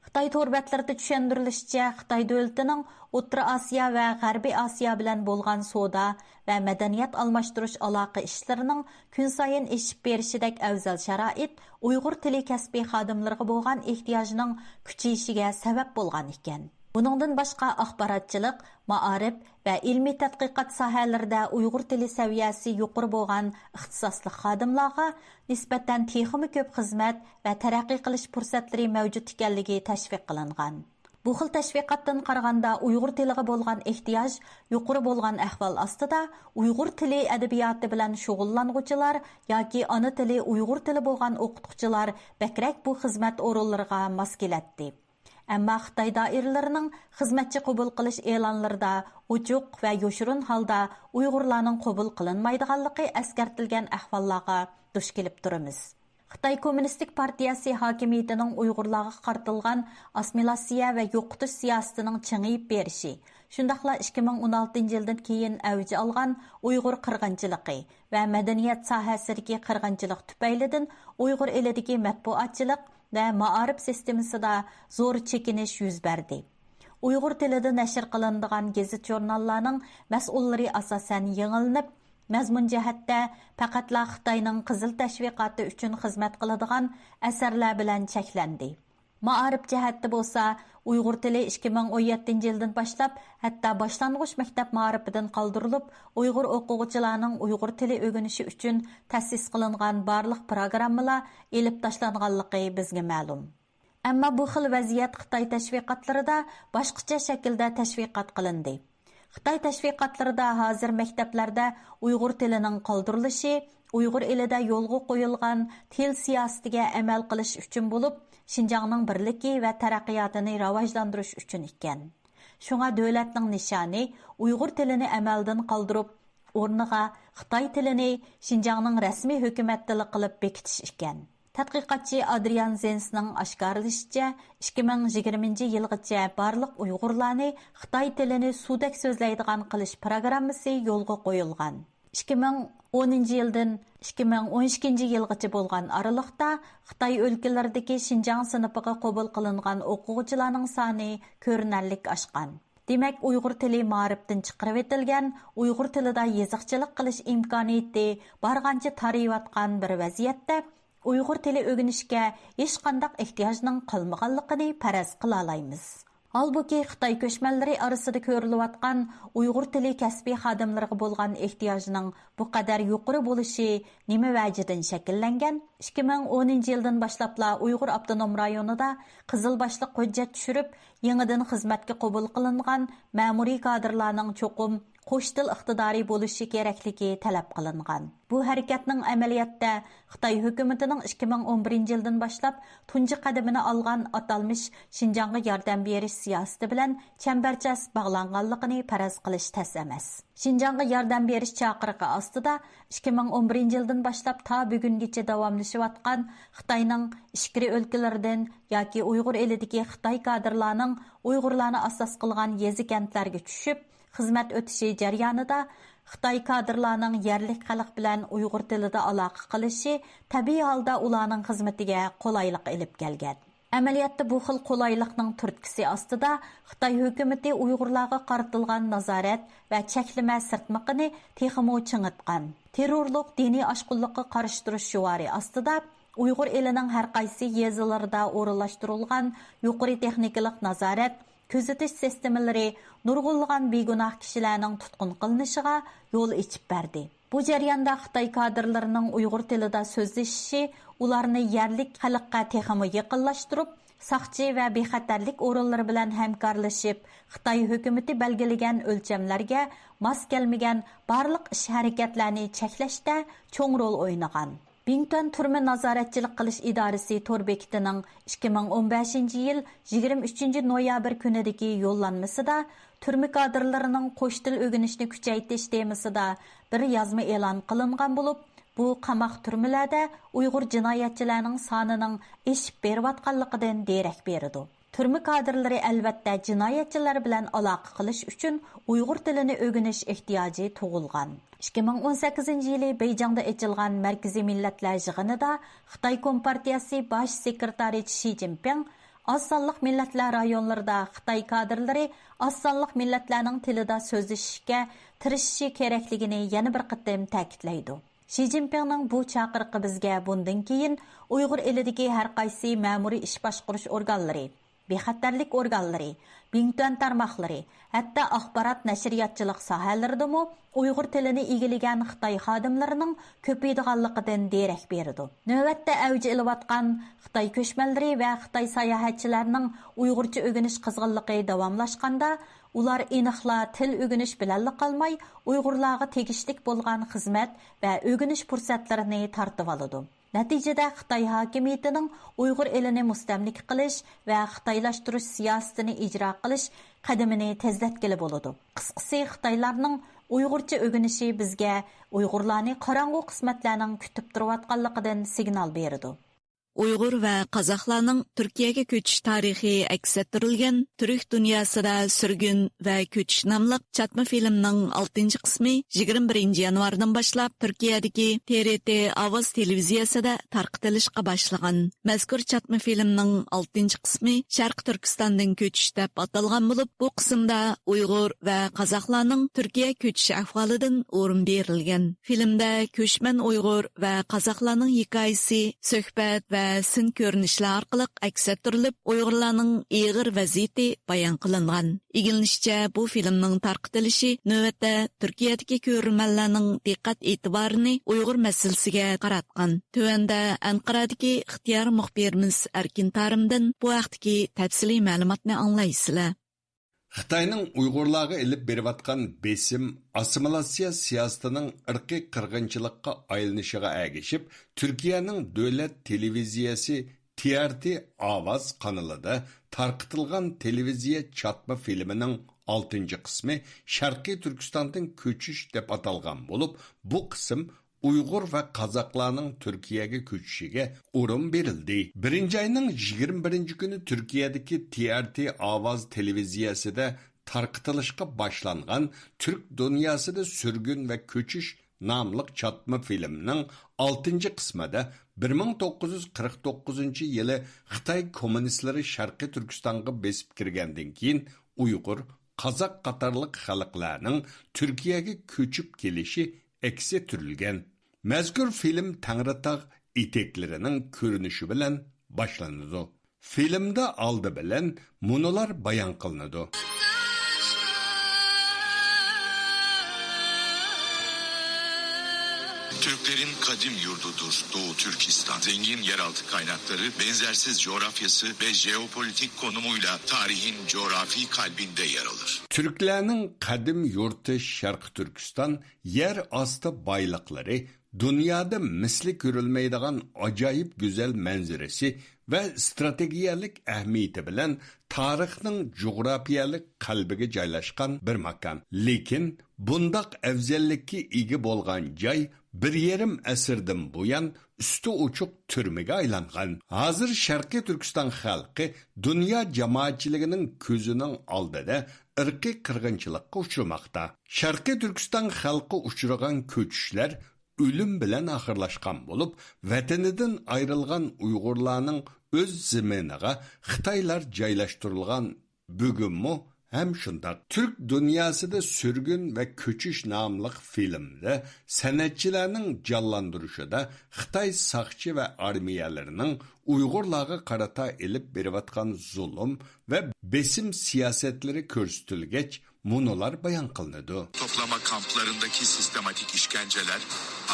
خىتاي تور بەتلىرىدە چۈشەندۈرۈلۈشىچە، خىتاي دۆلىتىنىڭ ئوتتۇرا ئاسىيا ۋە غەربىي ئاسىيا بىلەن بولغان سودا ۋە مەدەنىيەت ئالماشتۇرۇش ئالاقە ئىشلىرىنىڭ كۈنسايىن ئېشىپ بېرىشىدەك ئەۋزەل شارائىت ئۇيغۇر تىلى كەسپىي خادىملىرىغا بولغان ئېھتىياجنىڭ كۈچىيىشىگە سەۋەب بولغان ئىكەن. بۇنىڭدىن باشقا، ئاخباراتچىلىق، مائارىپ ۋە ئىلمىي تەتقىقات ساھەلىرىدە ئۇيغۇر تىلى سەۋىيەسى يۇقىرى بولغان ئىختىساسلىق خادىملارغا نىسبەتەن تېخىمۇ كۆپ خىزمەت ۋە تەرەققىي قىلىش پۇرسەتلىرى مەۋجۇت ئىكەنلىكى تەشۋىق قىلىنغان. بۇ خىل تەشۋىقاتتىن قارىغاندا، ئۇيغۇر تىلىغا بولغان ئېھتىياج يۇقىرى بولغان ئەھۋال ئاستىدا، ئۇيغۇر تىلى ئەدەبىياتى بىلەن شۇغۇللانغۇچىلار ياكى ئانا تىلى ئۇيغۇر تىلى بولغان ئوقۇتقۇچىلار بەكرەك بۇ خىزمەت ئورۇنلىرىغا ماس كېلەتتى. ئەمما خىتاي دائىرىلىرىنىڭ خىزمەتچى قوبۇل قىلىش ئېلانلىرىدا ئوچۇق ۋە يوشۇرۇن ھالدا ئۇيغۇرلارنىڭ قوبۇل قىلىنمايدىغانلىقى ئەسكەرتىلگەن ئەھۋاللارغا دۇچ كېلىپ تۇرىمىز. خىتاي كوممۇنىستىك پارتىيەسى ھاكىمىيىتىنىڭ ئۇيغۇرلارغا قارىتىلغان ئاسسىمىلياتسىيە ۋە يوقىتىش سىياسىتىنىڭ چىڭىيىپ بېرىشى، شۇنداقلا ئىككى مىڭ ئون ئالتىنچى يىلدىن كېيىن ئەۋج ئالغان ئۇيغۇر قىرغىنچىلىقى ۋە مەدەنىيەت ساھەسىدىكى قىرغىنچىلىق تۈپەيلىدىن ئۇيغۇر ئېلىدىكى مەتبۇئاتچىلىق ۋە مائارىپ سىستېمىسىدا زور چېكىنىش يۈز بەردى. ئۇيغۇر تىلىدا نەشر قىلىنىدىغان گېزىت-ژۇرناللارنىڭ مەسئۇللىرى ئاساسەن يېڭىلىنىپ، مەزمۇن جەھەتتە پەقەتلا خىتاينىڭ قىزىل تەشۋىقاتى ئۈچۈن خىزمەت قىلىدىغان ئەسەرلەر بىلەن چەكلەندى. مائارىپ جەھەتتە بولسا، ئۇيغۇر تىلى ئىككى مىڭ ئون يەتتىنچى يىلدىن باشلاپ، ھەتتا باشلانغۇچ مەكتەپ مائارىپىدىن قالدۇرۇلۇپ، ئۇيغۇر ئوقۇغۇچىلارنىڭ ئۇيغۇر تىلى ئۆگىنىشى ئۈچۈن تەسىس قىلىنغان بارلىق پىروگراممىلار ئېلىپ تاشلانغانلىقى بىزگە مەلۇم. ئەمما بۇ خىل ۋەزىيەت خىتاي تەشۋىقاتلىرىدا باشقىچە شەكىلدە تەشۋىقات قىلىندى. خىتاي تەشۋىقاتلىرىدا ھازىر مەكتەپلەردە ئۇيغۇر تىلىنىڭ قالدۇرۇلۇشى ئۇيغۇر ئېلىدە يولغا قويۇلغان تىل سىياسىتىگە ئەمەل قىلىش ئۈچۈن بولۇپ، شىنجاڭنىڭ بىرلىكى ۋە تەرەققىياتىنى راۋاجلاندۇرۇش ئۈچۈن ئىكەن. شۇڭا دۆلەتنىڭ نىشانى ئۇيغۇر تىلىنى ئەمەلدىن قالدۇرۇپ، ئورنىغا خىتاي تىلىنى شىنجاڭنىڭ رەسمىي ھۆكۈمەت تىلى قىلىپ بېكىتىش ئىكەن. تەتقىقاتچى ئادرىيان زېنسنىڭ ئاشكارىلىشىچە، ئىككى مىڭ يىگىرمىنچى يىلغىچە بارلىق ئۇيغۇرلارنى خىتاي تىلىنى سۇدەك سۆزلەيدىغان قىلىش پىروگراممىسى يولغا قويۇلغان. ئىككى مىڭ ئونىنچى يىلدىن ئىككى مىڭ ئون ئىككىنچى يىلغىچە بولغان ئارىلىقتا خىتاي ئۆلكىلىرىدىكى شىنجاڭ سىنىپىغا قوبۇل قىلىنغان ئوقۇغۇچىلارنىڭ سانى كۆرۈنەرلىك ئاشقان. دېمەك، ئۇيغۇر تىلى مائارىپتىن چىقىرىۋېتىلگەن، ئۇيغۇر تىلىدا يېزىقچىلىق قىلىش ئىمكانىيىتى بارغانچە تارىيىۋاتقان بىر ۋەزىيەتتە، ئۇيغۇر تىلى ئۆگىنىشكە ھېچقانداق ئېھتىياجنىڭ قالمىغانلىقىنى پەرەز قىلالايمىز. ھالبۇكى، خىتاي كۆچمەنلىرى ئارىسىدا كۆرۈلۈۋاتقان ئۇيغۇر تىلى كەسپىي خادىملىرىغا بولغان ئېھتىياجنىڭ بۇ قەدەر يۇقىرى بولۇشى نېمە ۋەجىدىن شەكىللەنگەن؟ ئىككى مىڭ ئونىنچى يىلدىن باشلاپلا ئۇيغۇر ئاپتونوم رايونىدا قىزىل باشلىق ھۆججەت چۈشۈرۈپ، يېڭىدىن خىزمەتكە قوبۇل قىلىنغان مەمۇرىي كادىرلارنىڭ چوقۇم قوش تىل ئىقتىدارى بولۇشى كېرەكلىكى تەلەپ قىلىنغان. بۇ ھەرىكەتنىڭ ئەمەلىيەتتە خىتاي ھۆكۈمىتىنىڭ ئىككى مىڭ ئون بىرىنچى يىلدىن باشلاپ تۇنجى قەدىمىنى ئالغان ئاتالمىش شىنجاڭغا ياردەم بېرىش سىياسىتى بىلەن چەمبەرچاس باغلانغانلىقىنى پەرەز قىلىش تەس ئەمەس. شىنجاڭغا ياردەم بېرىش چاقىرىقى ئاستىدا ئىككى مىڭ ئون بىرىنچى يىلدىن باشلاپ تا بۈگۈنگىچە داۋاملىشىۋاتقان خىتاينىڭ ئىچكىرى ئۆلكىلىرىدىن ياكى ئۇيغۇر ئېلىدىكى خىتاي كادىرلارنىڭ ئۇيغۇرلارنى ئاساس قىلغان يېزا-كەنتلەرگە چۈشۈپ، خىزمەت ئۆتىشى جەريانىدا خىتاي كادىرلارنىڭ يەرلىك خەلق بىلەن ئۇيغۇر تىلىدا ئالاقە قىلىشى تەبىئىي ھالدا ئۇلارنىڭ خىزمىتىگە قولايلىق ئېلىپ كەلگەن. ئەمەلىيەتتە بۇ خىل قولايلىقنىڭ تۈرتكىسى ئاستىدا خىتاي ھۆكۈمىتى ئۇيغۇرلارغا قارىتىلغان نازارەت ۋە چەكلىمە سىرتمىقىنى تېخىمۇ چىڭىتقان. تېررورلۇق، دىنىي ئاشقۇنلۇققا قارشى تۇرۇش شوئارى ئاستىدا ئۇيغۇر ئېلىنىڭ ھەر قايسى يېزىلىرىدا ئورۇنلاشتۇرۇلغان يۇقىرى تېخنىكىلىق نازارەت، كۆزىتىش سىستېمىلىرى نۇرغۇنلىغان بىگۇناھ كىشىلەرنىڭ تۇتقۇن قىلىنىشىغا يول ئېچىپ بەردى. بۇ جەرياندا خىتاي كادىرلىرىنىڭ ئۇيغۇر تىلىدا سۆزلىشىشى ئۇلارنى يەرلىك خەلققە تېخىمۇ يېقىنلاشتۇرۇپ، ساقچى ۋە بىخەتەرلىك ئورۇنلىرى بىلەن ھەمكارلىشىپ، خىتاي ھۆكۈمىتى بەلگىلىگەن ئۆلچەملەرگە ماس كەلمىگەن بارلىق ئىش-ھەرىكەتلەرنى چەكلەشتە چوڭ رول ئوينىغان. بىڭتۈەن تۈرمە نازارەتچىلىك قىلىش ئىدارىسى تور بېكىتىنىڭ ئىككى مىڭ ئون بەشىنچى يىل يىگىرمە ئۈچىنچى نويابىر كۈنىدىكى يوللانمىسىدا تۈرمە كادىرلىرىنىڭ قوش تىل ئۆگىنىشنى كۈچەيتىش تېمىسىدا بىر يازما ئېلان قىلىنغان بولۇپ، بۇ قاماق تۈرمىلەردە ئۇيغۇر جىنايەتچىلەرنىڭ سانىنىڭ ئېشىپ بېرىۋاتقانلىقىدىن دېرەك بېرىدۇ. تۈرمە كادىرلىرى، ئەلۋەتتە، جىنايەتچىلەر بىلەن ئالاقە قىلىش ئۈچۈن ئۇيغۇر تىلىنى ئۆگىنىش ئېھتىياجى تۇغۇلغان. ئىككى مىڭ ئون سەككىزىنچى يىلى بېيجىڭدا ئېچىلغان مەركىزىي مىللەتلەر يىغىنىدا خىتاي كومپارتىيەسى باش سېكرېتارى شى جىنپىڭ ئاز سانلىق مىللەتلەر رايونلىرىدا خىتاي كادىرلىرى ئاز سانلىق مىللەتلەرنىڭ تىلىدا سۆزلىشىشكە تىرىشىشى كېرەكلىكىنى يەنە بىر قېتىم تەكىتلەيدۇ. شى جىنپىڭنىڭ بۇ چاقىرىقى بىزگە بۇندىن كېيىن ئۇيغۇر ئېلىدىكى ھەر قايسى مەمۇرىي ئىش باشقۇرۇش ئورگانلىرى، بىخەتەرلىك ئورگانلىرى، بىڭتۈەن تارماقلىرى، ھەتتا ئاخبارات نەشرىياتچىلىق ساھەلىرىدىمۇ ئۇيغۇر تىلىنى ئىگىلىگەن خىتاي خادىملىرىنىڭ كۆپىيىدىغانلىقىدىن دېرەك بېرىدۇ. نۆۋەتتە ئەۋج ئېلىۋاتقان خىتاي كۆچمەنلىرى ۋە خىتاي ساياھەتچىلەرنىڭ ئۇيغۇرچە ئۆگىنىش قىزغىنلىقى داۋاملاشقاندا، ئۇلار ئېنىقلا تىل ئۆگىنىش بىلەنلا قالماي، ئۇيغۇرلارغا تېگىشلىك بولغان خىزمەت ۋە ئۆگىنىش پۇرسەتلىرىنى تارتىۋالىدۇ. نەتىجىدە، خىتاي ھاكىمىيىتىنىڭ ئۇيغۇر ئېلىنى مۇستەملىكە قىلىش ۋە خىتايلاشتۇرۇش سىياسىتىنى ئىجرا قىلىش قەدىمىنى تېزلەتكىلى بولىدۇ. قىسقىسى، خىتايلارنىڭ ئۇيغۇرچە ئۆگىنىشى بىزگە ئۇيغۇرلارنى قاراڭغۇ قىسمەتلەرنىڭ كۈتۈپ تۇرۇۋاتقانلىقىدىن سىگنال بېرىدۇ. ئۇيغۇر ۋە قازاقلارنىڭ تۈركىيەگە كۆچۈش تارىخى ئەكس ئەتتۈرۈلگەن تۈرك دۇنياسىدا سۈرگۈن ۋە كۆچۈش ناملىق چاتما فىلىمنىڭ ئالتىنچى قىسمى يىگىرمە بىرىنچى يانۋاردىن باشلاپ تۈركىيەدىكى تې رې تې ئاۋاز تېلېۋىزىيەسىدە تارقىتىلىشقا باشلىغان. مەزكۇر چاتما فىلىمنىڭ ئالتىنچى قىسمى شەرقىي تۈركىستاندىن كۆچۈش دەپ ئاتالغان بولۇپ، بۇ قىسىمدا ئۇيغۇر ۋە قازاقلارنىڭ تۈركىيە كۆچۈش ئەھۋالىدىن ئورۇن بېرىلگەن. فىلىمدە كۆچمەن ئۇيغۇر ۋە قازاقلارنىڭ ھېكايىسى سۆھبەت ۋە سىن كۆرۈنۈشلەر ئارقىلىق ئەكس ئەتتۈرۈلۈپ، ئۇيغۇرلارنىڭ ئېغىر ۋەزىيىتى بايان قىلىنغان. ئىگىلىنىشىچە، بۇ فىلىمنىڭ تارقىتىلىشى نۆۋەتتە تۈركىيەدىكى كۆرۈرمەنلەرنىڭ دىققەت ئېتىبارىنى ئۇيغۇر مەسىلىسىگە قاراتقان. تۆۋەندە ئەنقەرەدىكى ئىختىيار مۇخبىرىمىز ئەركىن تارىمدىن بۇ ھەقتىكى تەپسىلىي مەلۇماتنى ئاڭلايسىلەر. خىتاينىڭ ئۇيغۇرلارغا ئېلىپ بېرىۋاتقان بېسىم، ئاسسىمىلاتسىيە سىياسىتىنىڭ ئىرقىي قىرغىنچىلىققا ئايلىنىشىغا ئەگىشىپ، تۈركىيەنىڭ دۆلەت تېلېۋىزىيەسى تې ئېر تې ئاۋاز قانىلىدا تارقىتىلغان تېلېۋىزىيە چاتما فىلىمىنىڭ ئالتىنچى قىسمى شەرقىي تۈركىستاندىن كۆچۈش دەپ ئاتالغان بولۇپ، بۇ قىسىم ئۇيغۇر ۋە قازاقلارنىڭ تۈركىيەگە كۆچۈشىگە ئورۇن بېرىلدى. بىرىنچى ئاينىڭ يىگىرمە بىرىنچى كۈنى تۈركىيەدىكى تې ئېر تې ئاۋاز تېلېۋىزىيەسىدە تارقىتىلىشقا باشلانغان تۈرك دۇنياسىدا سۈرگۈن ۋە كۆچۈش ناملىق چاتما فىلىمنىڭ ئالتىنچى قىسمىدا بىر مىڭ توققۇز يۈز قىرىق توققۇزىنچى يىلى خىتاي كوممۇنىستلىرى شەرقىي تۈركىستانغا بېسىپ كىرگەندىن كېيىن ئۇيغۇر، قازاق قاتارلىق خەلقلەرنىڭ تۈركىيەگە كۆچۈپ كېلىشى ئەكس ئەتتۈرۈلگەن. مەزكۇر فىلىم تەڭرىتاغ ئېتەكلىرىنىڭ كۆرۈنۈشى بىلەن باشلىنىدۇ. فىلىمدا ئالدى بىلەن مۇنۇلار بايان قىلىنىدۇ. Türklerin kadim yurdudur Doğu Türkistan. Zengin yeraltı kaynakları, benzersiz coğrafyası ve jeopolitik konumuyla tarihin coğrafi kalbinde yer alır. تۈركلەرنىڭ قەدىم يۇرتى شەرقىي تۈركىستان، يەر ئاستى بايلىقلىرى، دۇنيادا مىسلى كۆرۈلمەيدىغان ئاجايىپ گۈزەل مەنزىرىسى ۋە ئىستراتېگىيەلىك ئەھمىيىتى بىلەن تارىخنىڭ جۇغراپىيەلىك قەلبىگە جايلاشقان بىر ماكان. لېكىن بۇنداق ئەۋزەللىككە ئىگە بولغان جاي بىر يېرىم ئەسىردىن بۇيان ئۈستى ئوچۇق تۈرمىگە ئايلانغان. ھازىر شەرقىي تۈركىستان خەلقى دۇنيا جامائەتچىلىكىنىڭ كۆزىنىڭ ئالدىدا ئىرقىي قىرغىنچىلىققا ئۇچرىماقتا. شەرقىي تۈركىستان خەلقى ئۇچرىغان كۆچۈشلەر ئۆلۈم بىلەن ئاخىرلاشقان بولۇپ، ۋەتىنىدىن ئايرىلغان ئۇيغۇرلارنىڭ ئۆز زېمىنىغا خىتايلار جايلاشتۇرۇلغان بۈگۈنمۇ ھەم شۇنداق. تۈرك دۇنياسىدا سۈرگۈن ۋە كۆچۈش ناملىق فىلىمدە سەنئەتچىلەرنىڭ جانلاندۇرۇشىدا خىتاي ساقچى ۋە ئارمىيەلىرىنىڭ ئۇيغۇرلارغا قارىتا ئېلىپ بېرىۋاتقان زۇلۇم ۋە بېسىم سىياسەتلىرى كۆرسىتىلگەچ، مۇنۇلار بايان قىلىنىدۇ. Toplama kamplarındaki sistematik işkenceler,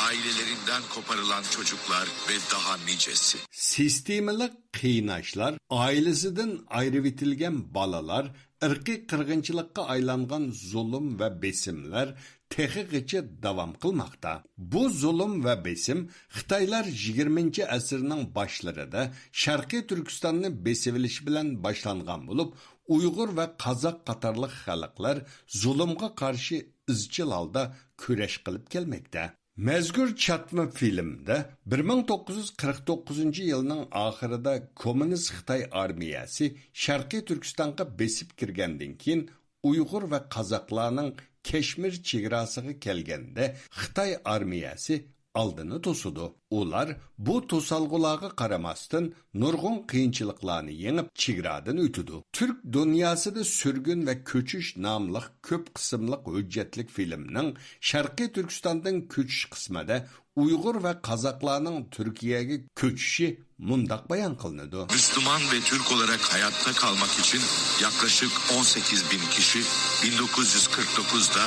ailelerinden koparılan çocuklar ve daha nicesi. سىستېمىلىق قىيناشلار، ئائىلىسىدىن ئايرىۋېتىلگەن بالىلار، ئىرقىي قىرغىنچىلىققا ئايلانغان زۇلۇم ۋە بېسىملەر تېخىغىچە داۋام قىلماقتا. بۇ زۇلۇم ۋە بېسىم خىتايلار يىگىرمىنچى ئەسىرنىڭ باشلىرىدا شەرقىي تۈركىستاننى بېسىۋېلىش بىلەن باشلانغان بولۇپ، ئۇيغۇر ۋە قازاق قاتارلىق خەلقلەر زۇلۇمغا قارشى ئىزچىل ھالدا كۈرەش قىلىپ كەلمەكتە. مەزكۇر چاتما فىلىمدە بىر مىڭ توققۇز يۈز قىرىق توققۇزىنچى يىلنىڭ ئاخىرىدا كوممۇنىست خىتاي ئارمىيەسى شەرقىي تۈركىستانغا بېسىپ كىرگەندىن كېيىن، ئۇيغۇر ۋە قازاقلارنىڭ كەشمىر چېگراسىغا كەلگەندە، خىتاي ئارمىيەسى ئالدىنى توسىدۇ. ئۇلار بۇ توسالغۇلارغا قارىماستىن، نۇرغۇن قىيىنچىلىقلارنى يېڭىپ، چېگرادىن ئۆتىدۇ. تۈرك دۇنياسىدا سۈرگۈن ۋە كۆچۈش ناملىق كۆپ قىسىملىق ھۆججەتلىك فىلىمنىڭ شەرقىي تۈركىستاندىن كۆچۈش قىسمىدا ئۇيغۇر ۋە قازاقلارنىڭ تۈركىيەگە كۆچۈشى مۇنداق بايان قىلىنىدۇ. Müslüman ve Türk olarak hayatta kalmak için yaklaşık on sekiz bin kişi bin dokuz yüz kırk dokuzda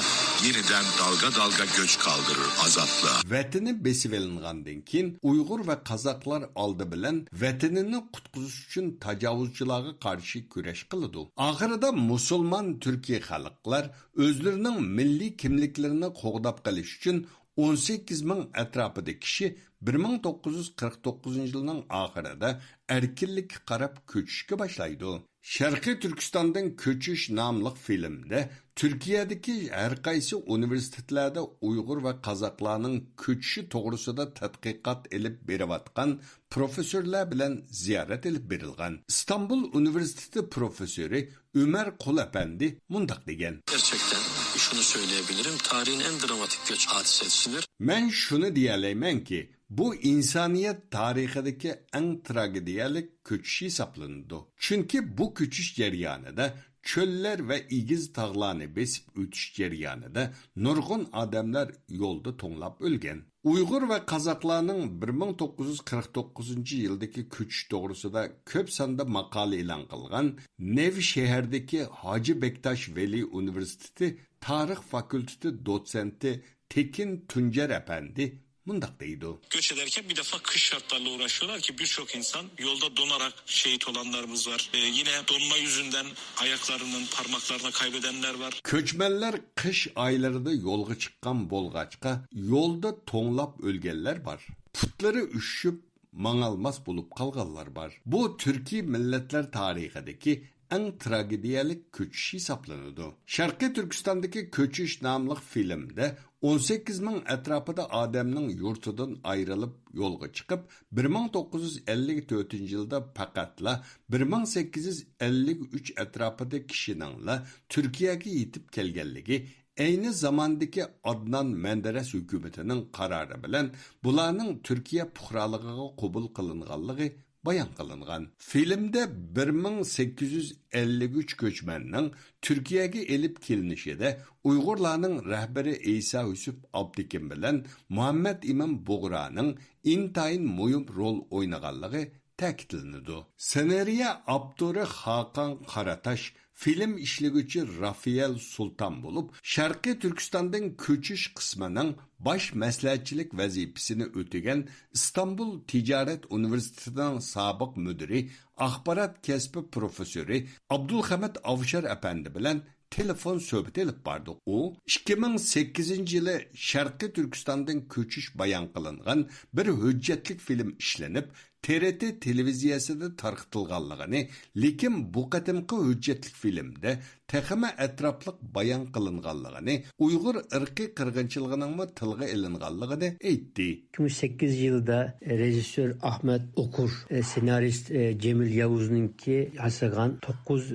yeniden dalga dalga göç kaldırır azatlığa. ۋەتىنى بېسىۋېلىنغاندىن كېيىن، ئۇيغۇر ۋە قازاقلار ئالدى بىلەن ۋەتىنىنى قۇتقۇزۇش ئۈچۈن تاجاۋۇزچىلارغا قارشى كۈرەش قىلىدۇ. ئاخىرىدا مۇسۇلمان تۈركىي خەلقلەر ئۆزلىرىنىڭ مىللىي كىملىكلىرىنى قوغداپ قېلىش ئۈچۈن ئون سەككىز مىڭ ئەتراپىدا كىشى بىر مىڭ توققۇز يۈز قىرىق توققۇزىنچى يىلنىڭ ئاخىرىدا ئەركىنلىككە قاراپ كۆچۈشكە باشلايدۇ. شەرقىي تۈركىستاندىن كۆچۈش ناملىق فىلىمدە تۈركىيەدىكى ھەر قايسى ئۇنىۋېرسىتېتلاردا ئۇيغۇر ۋە قازاقلارنىڭ كۆچۈشى توغرىسىدا تەتقىقات ئېلىپ بېرىۋاتقان پروفېسسورلار بىلەن زىيارەت ئېلىپ بېرىلغان. ئىستانبۇل ئۇنىۋېرسىتېتى پروفېسسورى ئۆمەر قۇل ئەپەندى مۇنداق دېگەن. Gerçekten şunu söyleyebilirim, tarihin en dramatik göç hadisesidir. مەن شۇنى دېيەلەيمەنكى، بۇ ئىنسانىيەت تارىخىدىكى ئەڭ تراگېدىيەلىك كۆچۈش ھېسابلىنىدۇ. چۈنكى بۇ كۆچۈش جەريانىدا چۆللەر ۋە ئېگىز تاغلارنى بېسىپ ئۆتۈش جەريانىدا نۇرغۇن ئادەملەر يولدا توڭلاپ ئۆلگەن. ئۇيغۇر ۋە قازاقلارنىڭ بىر مىڭ توققۇز يۈز قىرىق توققۇزىنچى يىلدىكى كۆچۈش توغرىسىدا كۆپ ساندا ماقالە ئېلان قىلغان نېفىشېھىردىكى ھاجى بەكتاش ۋەلى ئۇنىۋېرسىتېتى تارىخ فاكۇلتېتى دوتسېنتى تېكىن تۇنجەر ئەپەندى مۇنداق دەيدۇ. Göç ederken bir defa kış şartlarla uğraşıyorlar ki birçok insan yolda donarak şehit olanlarımız var. Ee, yine donma yüzünden ayaklarının parmaklarını kaybedenler var. كۆچمەنلەر قىش ئايلىرىدا يولغا چىققان بولغاچقا، يولدا توڭلاپ ئۆلگەنلەر بار. پۇتلىرى ئۈششۈپ، ماڭالماس بولۇپ قالغانلار بار. بۇ تۈركىي مىللەتلەر تارىخىدىكى ئەڭ تراگېدىيەلىك كۆچۈش ھېسابلىنىدۇ. شەرقىي تۈركىستاندىكى كۆچۈش ناملىق فىلىمدە ئون سەككىز مىڭ ئەتراپىدا ئادەمنىڭ يۇرتىدىن ئايرىلىپ يولغا چىقىپ، بىر مىڭ توققۇز يۈز ئەللىك تۆتىنچى يىلدا پەقەتلا بىر مىڭ سەككىز يۈز ئەللىك ئۈچ ئەتراپىدا كىشىنىڭلا تۈركىيەگە يېتىپ كەلگەنلىكى، ئەينى زاماندىكى ئادنان مەندەرەس ھۆكۈمىتىنىڭ قارارى بىلەن بۇلارنىڭ تۈركىيە پۇقرالىقىغا قوبۇل قىلىنغانلىقى بايان قىلىنغان. فىلىمدە بىر مىڭ سەككىز يۈز ئەللىك ئۈچ كۆچمەننىڭ تۈركىيەگە ئېلىپ كېلىنىشىدە ئۇيغۇرلارنىڭ رەھبىرى ئەيسا يۈسۈپ ئابتېكىن بىلەن مۇھەممەد ئىمىن بۇغرانىڭ ئىنتايىن مۇھىم رول ئوينىغانلىقى تەكىتلىنىدۇ. سېنارىيە ئاپتورى خاقان قاراتاش، فىلىم ئىشلىگۈچى رافىئەل سۇلتان بولۇپ، شەرقىي تۈركىستاندىن كۆچۈش قىسمىنىڭ باش مەسلىھەتچىلىك ۋەزىپىسىنى ئۆتىگەن ئىستانبۇل تىجارەت ئۇنىۋېرسىتېتىنىڭ سابىق مۇدىرى، ئاخبارات كەسپى پروفېسسورى ئابدۇلخەمەت ئاۋشار ئەپەندى بىلەن تېلېفون سۆھبىتى ئېلىپ باردۇق. ئۇ ئىككى مىڭ سەككىزىنچى يىلى شەرقىي تۈركىستاندىن كۆچۈش بايان قىلىنغان بىر ھۆججەتلىك فىلىم ئىشلىنىپ، تې رې تې تېلېۋىزىيەسىدە تارقىتىلغانلىقىنى، لېكىن بۇ قېتىمقى ھۆججەتلىك فىلىمدە تېخىمۇ ئەتراپلىق بايان قىلىنغانلىقىنى، ئۇيغۇر ئىرقىي قىرغىنچىلىقىنىڭمۇ تىلغا ئېلىنغانلىقىنى ئېيتتى. ئىككى مىڭ سەككىز يىلىدا رېژىسسور ئاھمەت ئوكۇر، سېنارىست جېمىل ياۋۇزنىڭكى ياسىغان توققۇز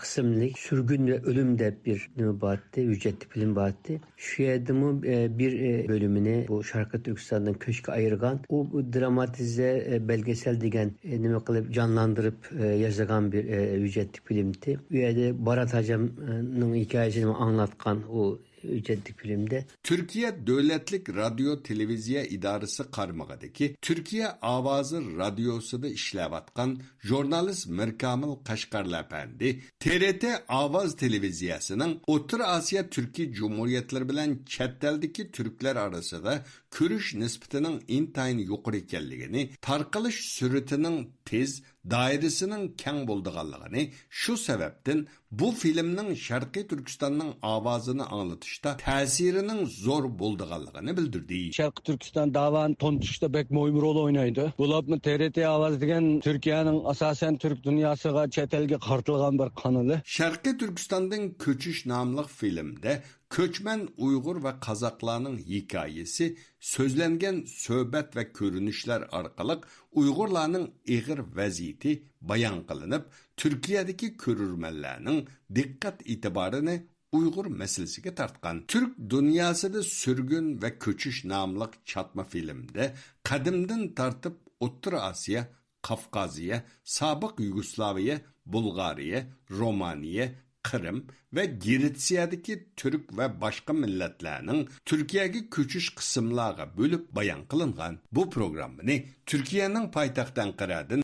قىسىملىق سۈرگۈن ۋە ئۆلۈم دەپ بىر نېمە بارتتى، ھۆججەتلىك فىلىم بارتتى. شۇ يەردىمۇ، ئە، بىر، ئە، بۆلۈمىنى بۇ شەرقىي تۈركىستاندىن كۆچكە ئايرىغان. ئۇ، بۇ دراماتىزە، ئە، بەلگىسەل دېگەن، ئە، نېمە قىلىپ جانلاندۇرۇپ، ئە، ياسىغان بىر، ئە، ھۆججەتلىك فىلىمتى. ئۇ يەردە بارات ھاجامنىڭ ھېكايىسىنى ئاڭلاتقان ئۇ ھۆججەتلىك فىلىمدە. تۈركىيە دۆلەتلىك رادىيو تېلېۋىزىيە ئىدارىسى قارمىقىدىكى تۈركىيە ئاۋازى رادىيوسىدا ئىشلەۋاتقان ژۇرنالىست مىركامىل قەشقەرلى ئەپەندى تې رې تې ئاۋاز تېلېۋىزىيەسىنىڭ ئوتتۇرا ئاسىيا تۈركىي جۇمھۇرىيەتلىرى بىلەن چەت ئەلدىكى تۈركلەر ئارىسىدا كۆرۈش نىسبىتىنىڭ ئىنتايىن يۇقىرى ئىكەنلىكىنى، تارقىلىش سۈرئىتىنىڭ تېز، دائىرىسىنىڭ كەڭ بولىدىغانلىقىنى، شۇ سەۋەبتىن بۇ فىلىمنىڭ شەرقىي تۈركىستاننىڭ ئاۋازىنى ئاڭلىتىشتا تەسىرىنىڭ زور بولىدىغانلىقىنى بىلدۈردى. شەرقىي تۈركىستان داۋانى تونۇتۇشتا بەك مۇھىم رول ئوينايدۇ. بولۇپمۇ تې رې تې ئاۋاز دېگەن تۈركىيەنىڭ ئاساسەن تۈرك دۇنياسىغا، چەت ئەلگە قارىتىلغان بىر قانىلى. شەرقىي تۈركىستاندىن كۆچۈش ناملىق فىلىمدە كۆچمەن ئۇيغۇر ۋە قازاقلارنىڭ ھېكايىسى سۆزلەنگەن سۆھبەت ۋە كۆرۈنۈشلەر ئارقىلىق ئۇيغۇرلارنىڭ ئېغىر ۋەزىيىتى بايان قىلىنىپ، تۈركىيەدىكى كۆرۈرمەنلەرنىڭ دىققەت ئېتىبارىنى ئۇيغۇر مەسىلىسىگە تارتقان. تۈرك دۇنياسىدا سۈرگۈن ۋە كۆچۈش ناملىق چاتما فىلىمدە قەدىمدىن تارتىپ ئوتتۇرا ئاسىيا، قافقازىيە، سابىق يۇگوسلاۋىيە، بۇلغارىيە، رومانىيە، قىرىم ۋە گرېتسىيەدىكى تۈرك ۋە باشقا مىللەتلەرنىڭ تۈركىيەگە كۆچۈش قىسىملارغا بۆلۈپ بايان قىلىنغان. بۇ پروگراممىنى تۈركىيەنىڭ پايتەختى ئەنقەرەدىن